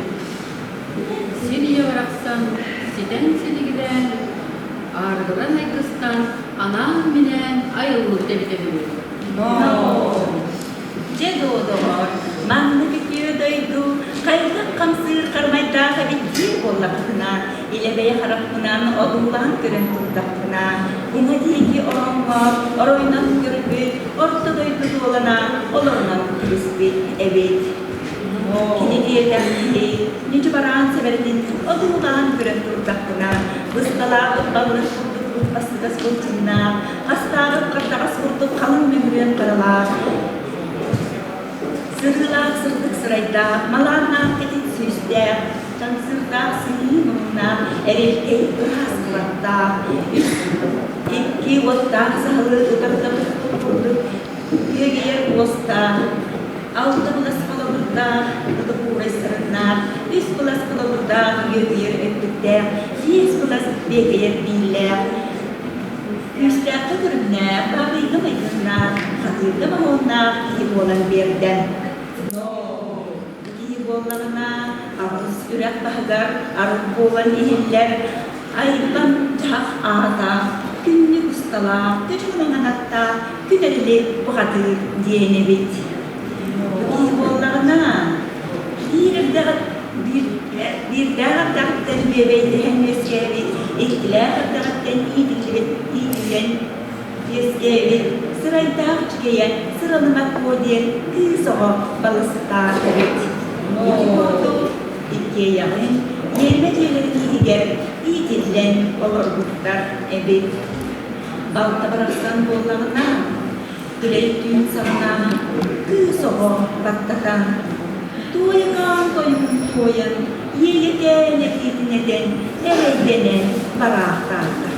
сир ийэ барахсан ситэн силигилээн, аарыгыран айгыстан, анаан-минээн айыллыбыт эбитэ үһү. Дьэ дуо, доҕоор, маннык үтүө дойду хайдах хамсыыр хармайдаах эбит диир буоллаххына, илэ-бэйэ харахпынан одуулаан көрөн турдахпына, уҥа диэки ороҥҥо оройунан көрбүт орто дойду дуолана олорунан кэбиспит эбит. Кини диэтэх киһи ньүдьү-бараан сэбэрэтин одуулаан көрөн турдахпына, бысталаабыт баллыр курдук быспасыгас былчыҥнаах, хастаабыт хардаҕас курдук халыҥ мөҥүрүөн харалаах, сырыылаах сырдык сырайдаах, малааннаах кэтит сүүстээх, чаҥсыырдаах сымыы муҥнаах, эрилкэй ыраас кылаттаах, үс икки уоттаах саһылы утарыта туппут курдук күөгүйэр уостаах, алта былас холобурдаах, ытык сарыннаах, үс былас холобурдаах үөгүйэр өттүктээх, биэс былас биэкэйэр бииллээх, Күүстээххэ көрүҥнээх, баабыйга майгыннаах, хатыырга моһуоннаах киһи буолан биэрдэ. Киһи буоллаҕына, алыс үрэх баһыгар арыт буолан иһиллэр айыллан дьаһах аата, күннүк усталаах, көчүгүнэн аттаах күн эрили бухатыыр диэн эбит. Киһи буоллаҕына, биир эрдэҕит биирдээх эрдэҕиттэн бүөбэйдэһэн үөскээбит, иккилээх эрдэҕиттэн иитиллибит иитиллэн үөскээбит, сырайдаах үчүгэйэ сыралыма куо диэн кыыс оҕо балыстаах эбит. Ити курдук иккиэйэҕин иэрбэ дьиэлэрин иһигэр иитиллэн олорбуттар эбит. Балта барахсан буоллаҕына, Түлэй түүн саҕана кыыс оҕо баттатан, туойаҥаан тойугун туойан, иэйэтээн этиитин этэн, эрэйдэнэн бараахтаата.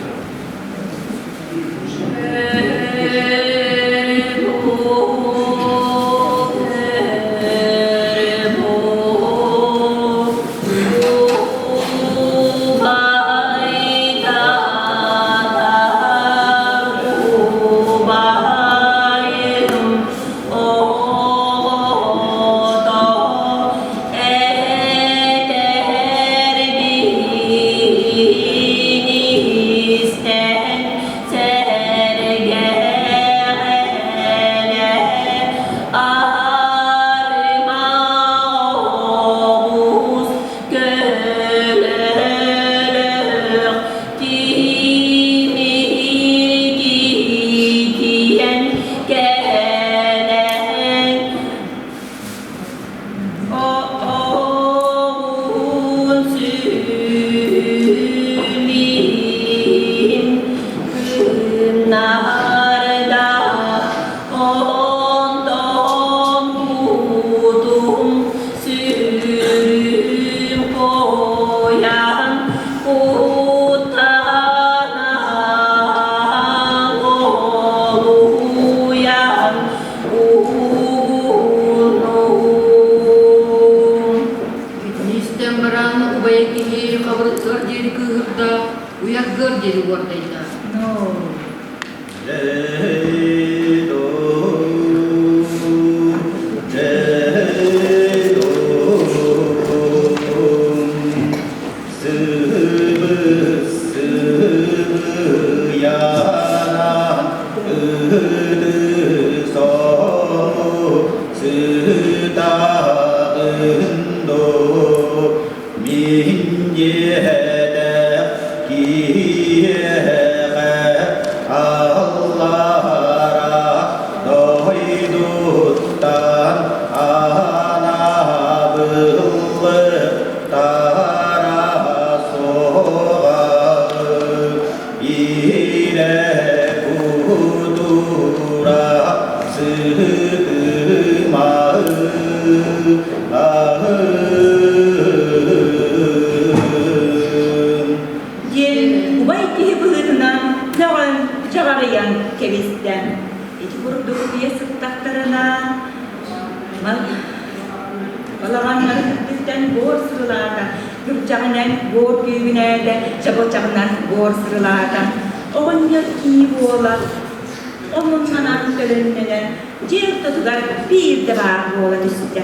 Итини истэн баран убайа киһи хабырыттыар диэри кыыһырда, уйаргыар диэри уордайда. Сыбыс сыбыйана чаҕарыйан кэбистэ. Ити курдук утуйа сыттахтарына, балаҕаннарын үрдүттэн буор сырылаата, күрдьэҕинэн буор күүгүнээтэ, чабычаҕынан буор сырылаата. Оҕонньор кии буола омуннанан төлөннөнөн дьиэ ортотугар биирдэ баар буола түстэ.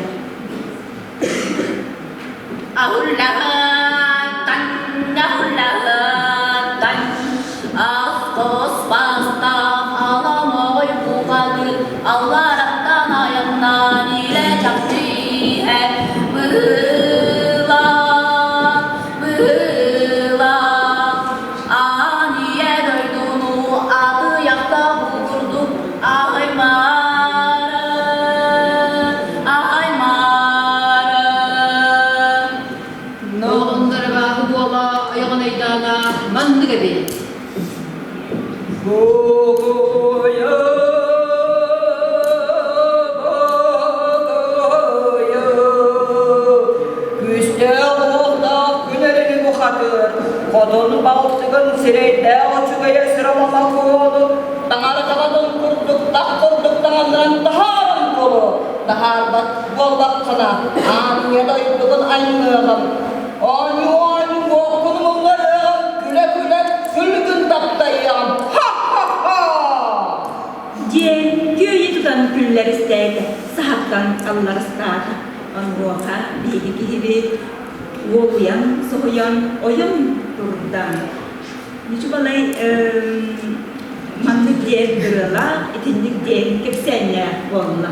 Аһыллаһыттан, аһыллаһыттан, ах-хос бастаах аламай бухатыр аллараттан айаннаан илэ чахчы иһэр быһыылаах, быһыылаах. Аан ийэ дойдуну атыйахтаах курдук аһаймаары, аһаймаары. Ноҕуннара бааһы буола ойоҕун айдаана маннык эбит. Богойо, богойо, күүстээх уохтаах күн эрили бухатыыр, хотун балтыгын сирэйдээх үчүгэйэ сырамама куону таҥара табатын курдук тах курдук таҥаннаран таһааран кулу, таһаарбат буоллаххына, аанньа дойдугун аймыаҕым, Оонньуу-оонньуу уоккун умуннарыаҕым, күлэ-күлэ күлгүн таптайыаҕым. Ха-ха-ха! Диэн күөйэ тутан күллэристээтэ, саһаттан алларастаата. Онуоха биһиги киһибит уолуйан, соһуйан, ойон турда. Ньучубалай маннык диэн ырыалаах, итинник диэн кэпсээннээх буолла.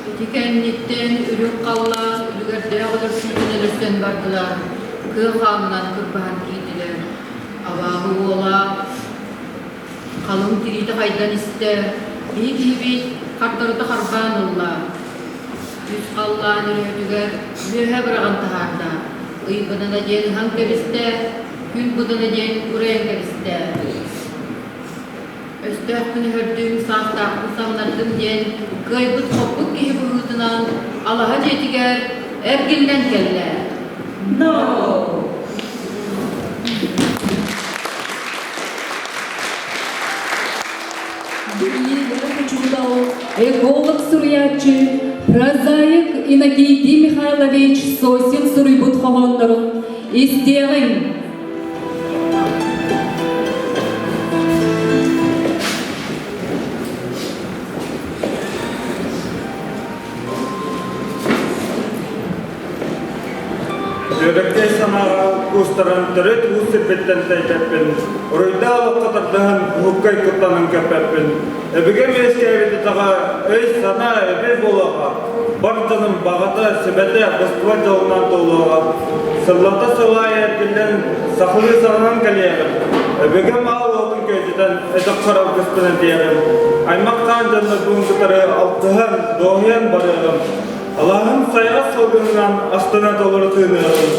Ити кэнниттэн үрүҥ халлаан үлүгэрдээх өлөрсүүтүн өлөрсөн бардылар, кыа хаанынан кырбаһан киирдилэр. Абааһы уола халыҥ тириитэ хайдан истэ, биһи киһибит хардарыта харбаан ылла. Үс халлаан өрөһөтүгэр үөһэ быраҕан таһаарда. Ый быдана диэн ыһан кэбистэ, күн быдана диэн урайан кэбистэ. Өстөөхпүн өһөрдүм, саастаахпын самнардым диэн кыайбыт-хоппут киһи быһыытынан алаһа дьиэтигэр эргиллэн кэллэ. No! Биллиилээх учуутал, эколог суруйааччы, прозаик Иннокентий Михайлович Сосин суруйбут хоһооннорун истиэҕиҥ. Үөрэктэй санааҕа куустаран төрүт уус сирбиттэн тэйбэппин, уруйдаах олоххо тардыһан уһуккай куттанан көппөппүн. Өбүгэм үөскээбит атаҕа өй-санаа эбир буолуоҕа, бар дьонум баҕата, сүбэтэ быстыбат дьолунан туолуоҕа. Сыллата сыл аайы эргиллэн сахалыы саҥанан кэлиэҕим. Өбүгэм аал уотун күөдьүтэн өтөххөр алгыспын этиэҕим. Аймах-хаан дьоннорбун кытары алтыһан, дуоһуйан барыаҕым. Алааһым сайаҕас салгынынан астына толору тыыныаҕым.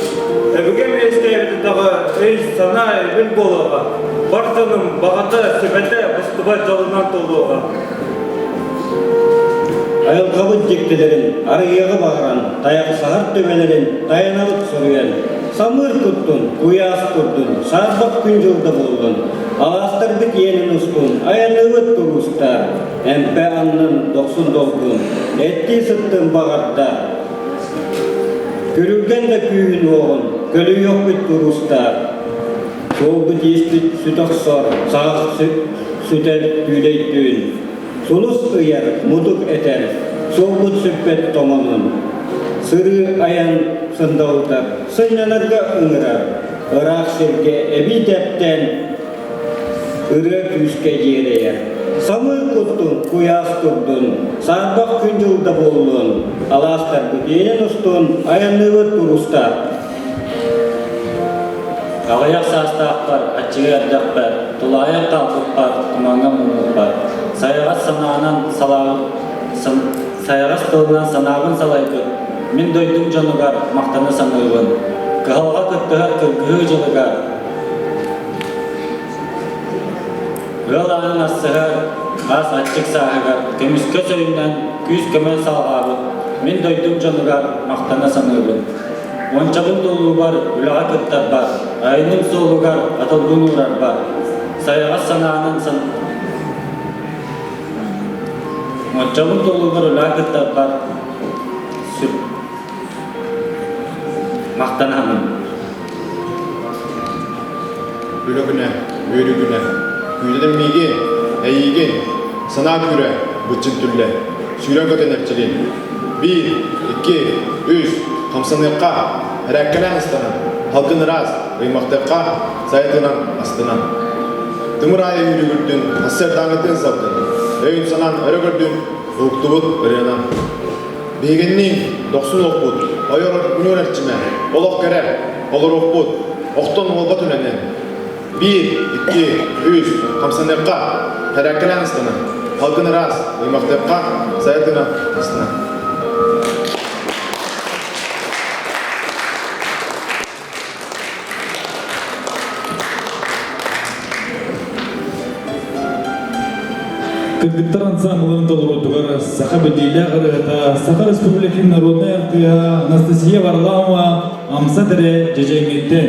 Өбүгэм үөскээбит атаҕа өй-санаа эбил буолуоҕа. Бар дьонум баҕата, сүбэтэ быстыбат дьолунан туолуоҕа. Айылҕабыт дьиктилэрин арыйыаҕы баҕаран, тайахсаһар түбэлэрин тайанабыт суруйан, самыыр куттун, куйаас курдун, саарбах күн-дьыл да буоллун, алаастарбыт иэнин устун, айаныыбыт туруустаар, эмпэ аннын дохсун долгун, эттии сыттын баҕарда. Күрүлгэн да күүһүн уоҕун, көлүйүөхпүт туруустаар, суолбут ииспит сүт охсор, саҕах сүтэр күүлэйдүүн. Сулус ыйар, мутук этэр, суолбут сүппэт тоҥонун. Сырыы айан сындалытар, сынньанарга ыҥырар. Ыраах сиргэ эбии тэптэн, ырыа күүскэ дьиэрэйэр. Самыы куттун, куйаас турдун, саарбах күн-дьыл да буоллун, алаастарбыт иэнин устун айанныыбыт туруста. Аҕыйах саастаахпар, аччыгый эрдэхпэр, тулаайах хаалбыппар, тумаҥҥа муммуппар, сайаҕас санаанан салаабыт, сайаҕас тылынан санаабын салайбыт, мин дойдум дьонугар махтана саныыбын. Кыһалҕа кыттыһар кыргыһыы дьылыгар Ыал аанын ассыһар, аас аччык сааһыгар көмүскэ сөйүнэн күүс-көмө салҕаабыт мин дойдум дьонугар махтана саныыбын. Уончабын туллуубар үлэҕэ кыттарбар, айаным суолугар атылбын уурарбар, сайаҕас санаанан сан... Уончабын туллуубар үлэҕэ кыттарбар сүр махтанамын. Үлэ күнэ, үөрүү күнэ, күүтэтин миигин, эйиигин, санаа күүрэ, быччын түллэ, сүүрэн көтөн эрчилин. Биир, икки, үс, хамсаныахха, эрээккэлээн ыстанан, халгын ыраас, ыймахтыахха, сайытынан астынан. Тымыр аайы үүрүгүрдүн, сарсыардааҥҥытын салгын, өйүн-санаан өрө көрдүн, уһуктубут ырыанан. Биһигинниин дохсун уоппут, ойор үнүөр эрчимэ, олох кэрэ, олоруохпут, охтон уолбат үлэнэн. Биир, икки, үс, хамсаныахха, тэрээккэлээн ыстанан, халгын ыраас, ыймахтыахха, сайа тына астынан. Кыргыттар ансаамбылын толоруутугар саха биллиилээх ырыаһыта, Саха Республикатын народнай артыыһа Анастасия Варламова Амса тэрэ дьэдьэҥҥиттэн.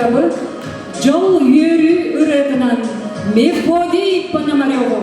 ыҥырабыт дьол үөрүү ырыатынан Мефодий Пономареву.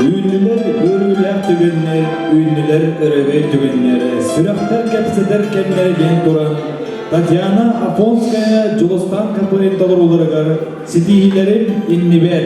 Үүннүлэр үөрүүлээх түгэннэр, үүннүлэр өрөгөй түгэннэр, сүрэхтэр кэпсэтэр кэмнэрэ диэн туран, Татьяна Афонская Дьулустаан Копырин толорууларыгар ситиһиилэрин иннибэр.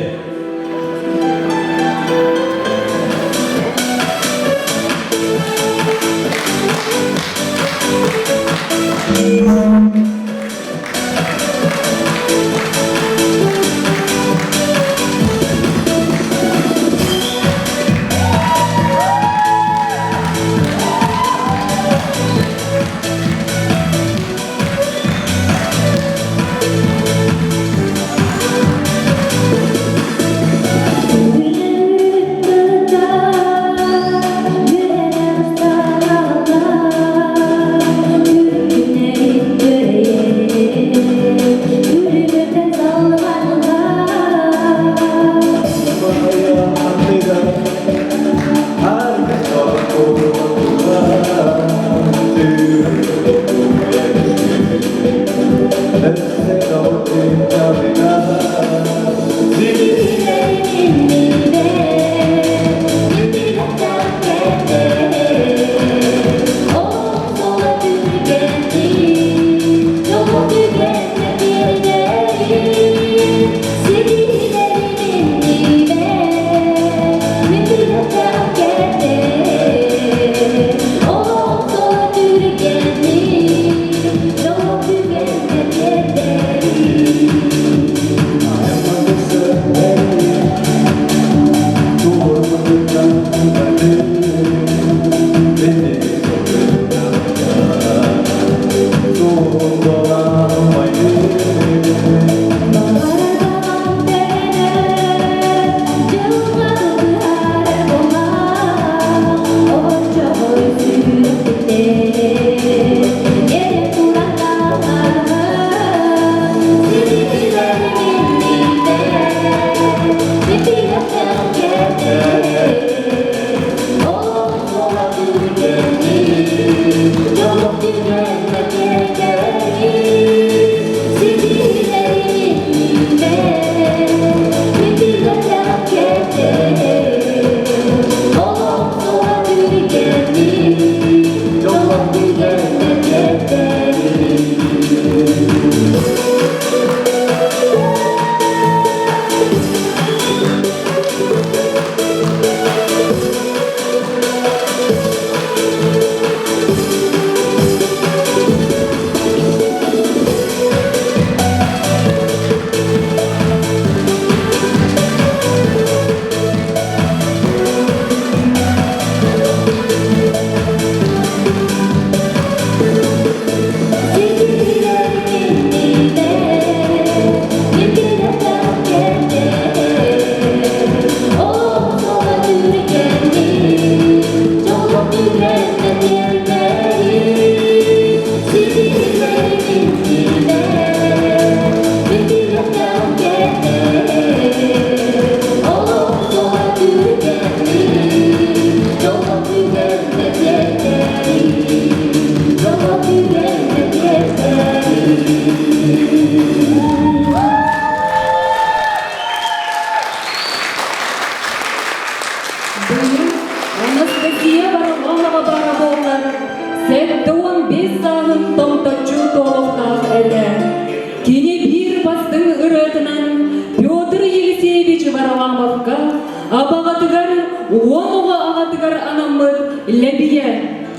Абаҕатыгар уон оҕо аҕатыгар анаммыт Лэбийэ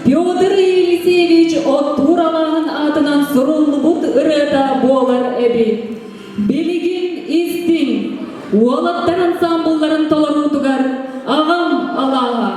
Петр Елисеевич оттуур алааһын аатынан суруллубут ырыата буолар эбит. Билигин истиҥ, уолаттар ансаамбылларын толоруутугар Аҕам алааһа.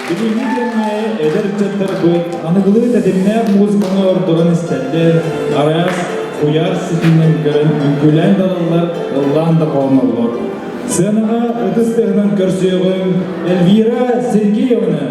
Билиҥҥи кэмҥэ эдэр ыччаттарбыт аныгылыы тэтимнээх музыканы ордорон истэллэр, араас куйаар ситиминэн көрөн үҥкүүлээн да ылаллар, ыллаан да хоһоноллор. Сыанаҕа ытыс тыаһынан көрсүөҕүҥ Эльвира Сергеевна!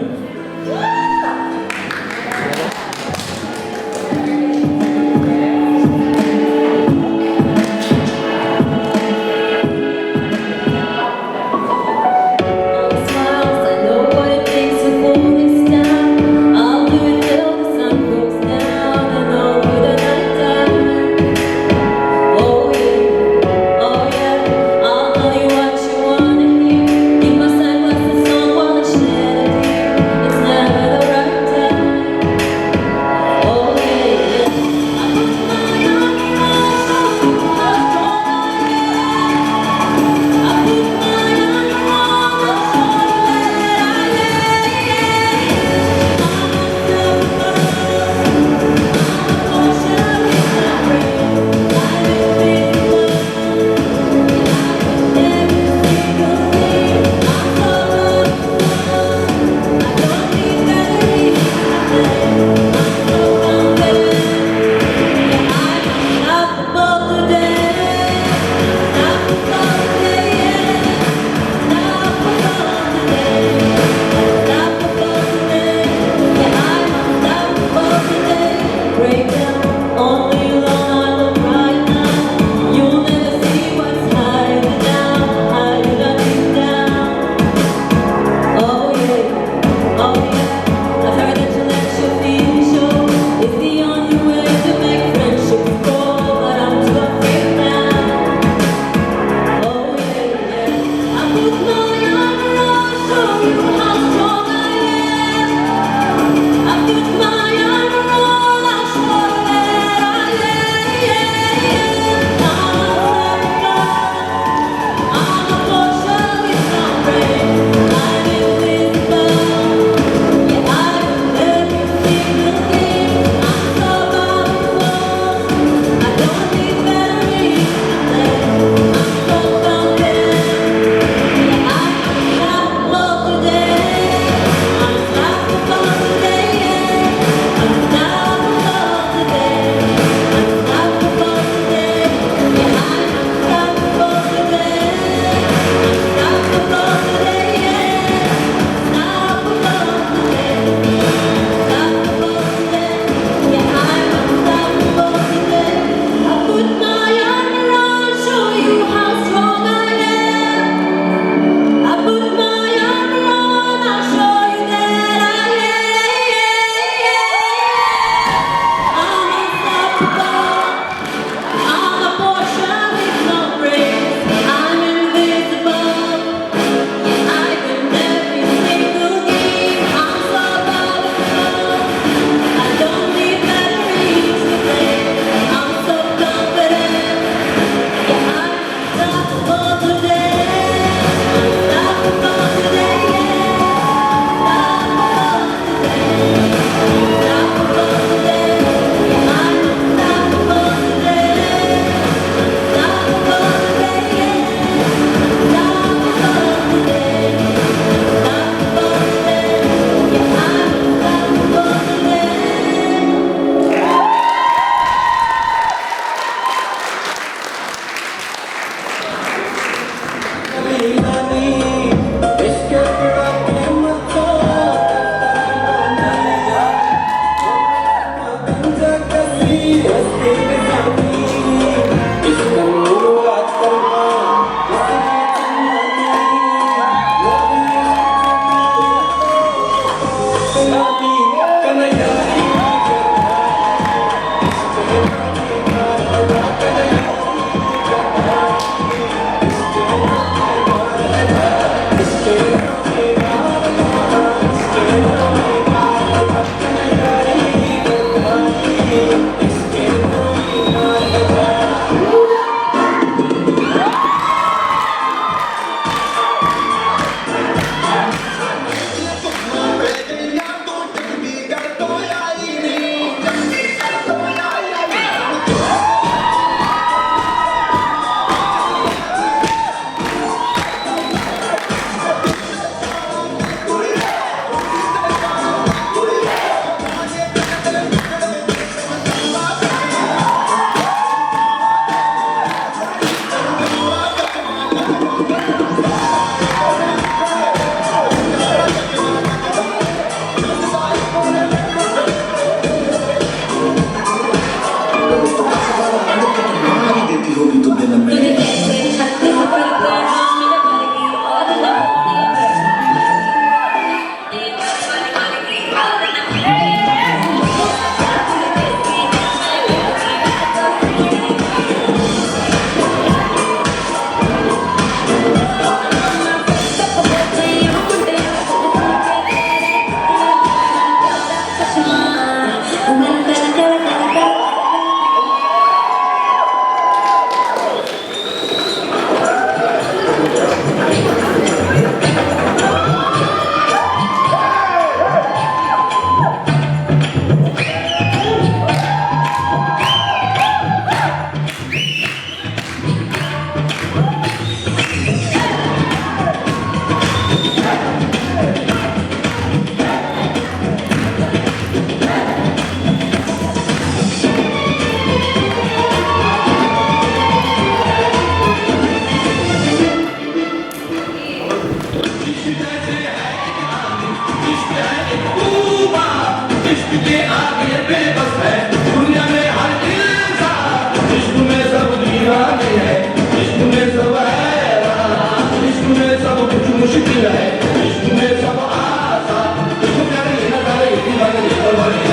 इश्क के आगे बेबस है दुनिया में हर इंसान इश्क में सब दीवाने हैं इश्क में सब हैरान इश्क में सब कुछ मुश्किल है इश्क में सब आसान इश्क करे न करे दीवाने दीवाने।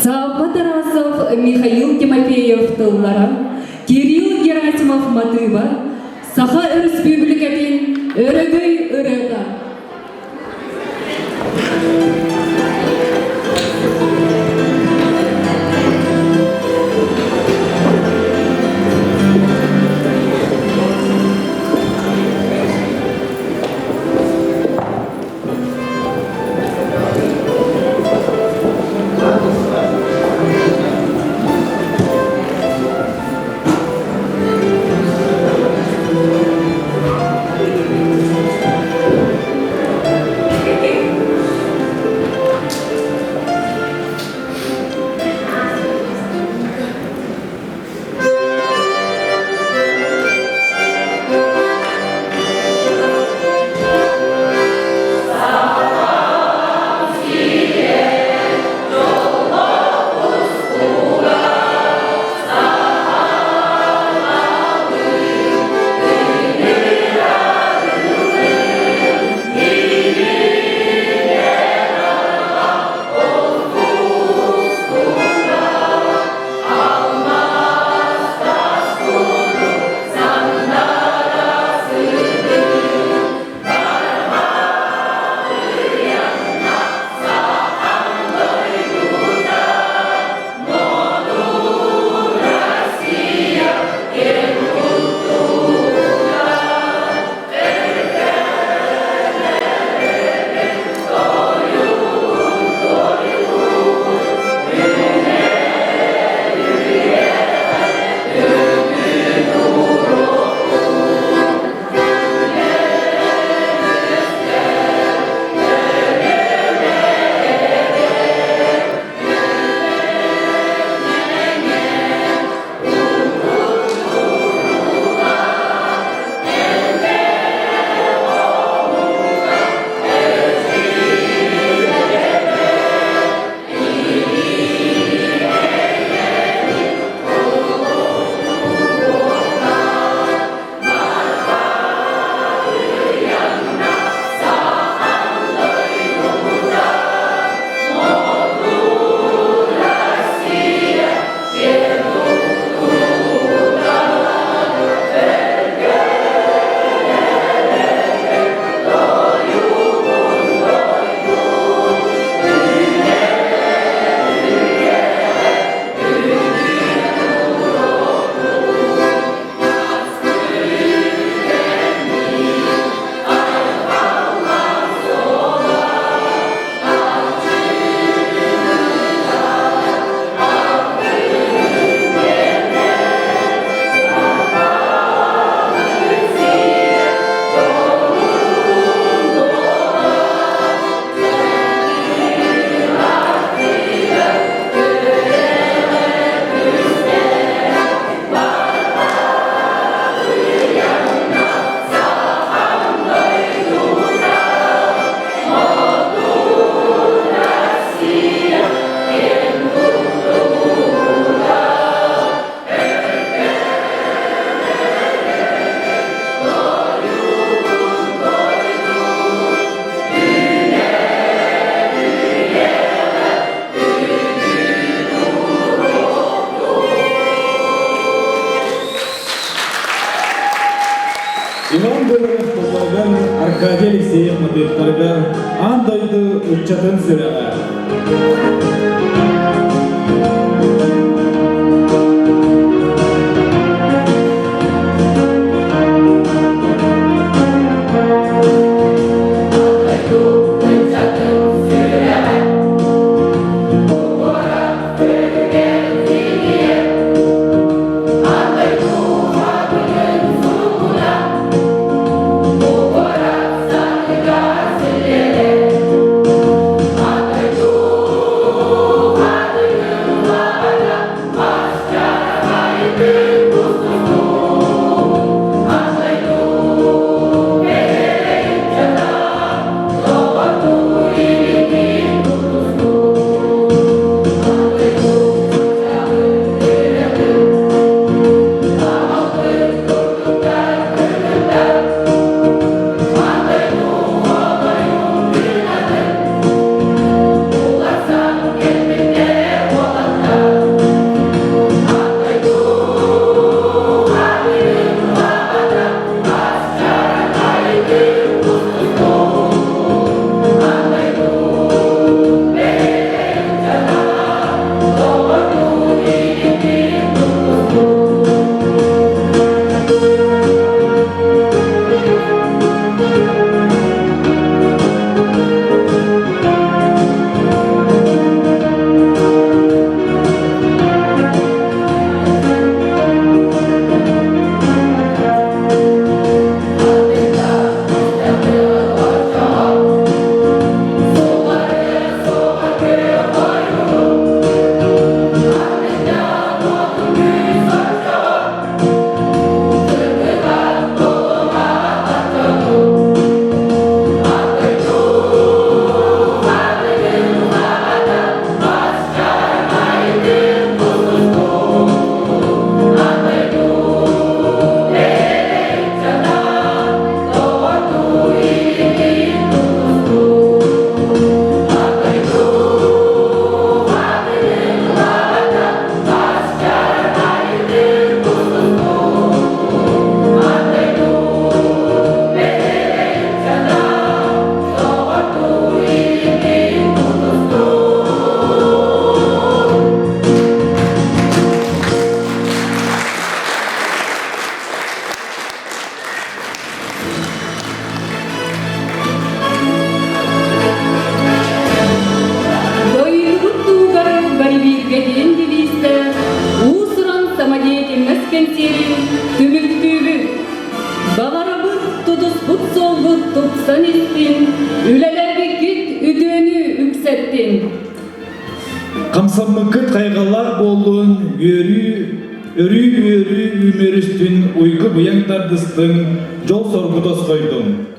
Савва Тарасов, Михаил Тимофеев тыллара, Кирилл Герасимов матыыба, Саха Өрөспүүбүлүкэтин Өрөгөй ырыата. Иван Говоров тылларыгар Аркадий Алексеев матыыптарыгар аан дойду ыччатын сүрэҕэ. кэнсиэрин түмүктүүбүт. Баҕарабыт тутуспут суолбут тупсан истин, үлэлээбиккит үтүөнү үксэттин. Хамсаммыккыт хайҕаллаах буоллун, үөрүү, өрүү үөрүү үүмүөрүстүн, уйгу быйаҥ тардыстын, дьол соргу тосхойдун.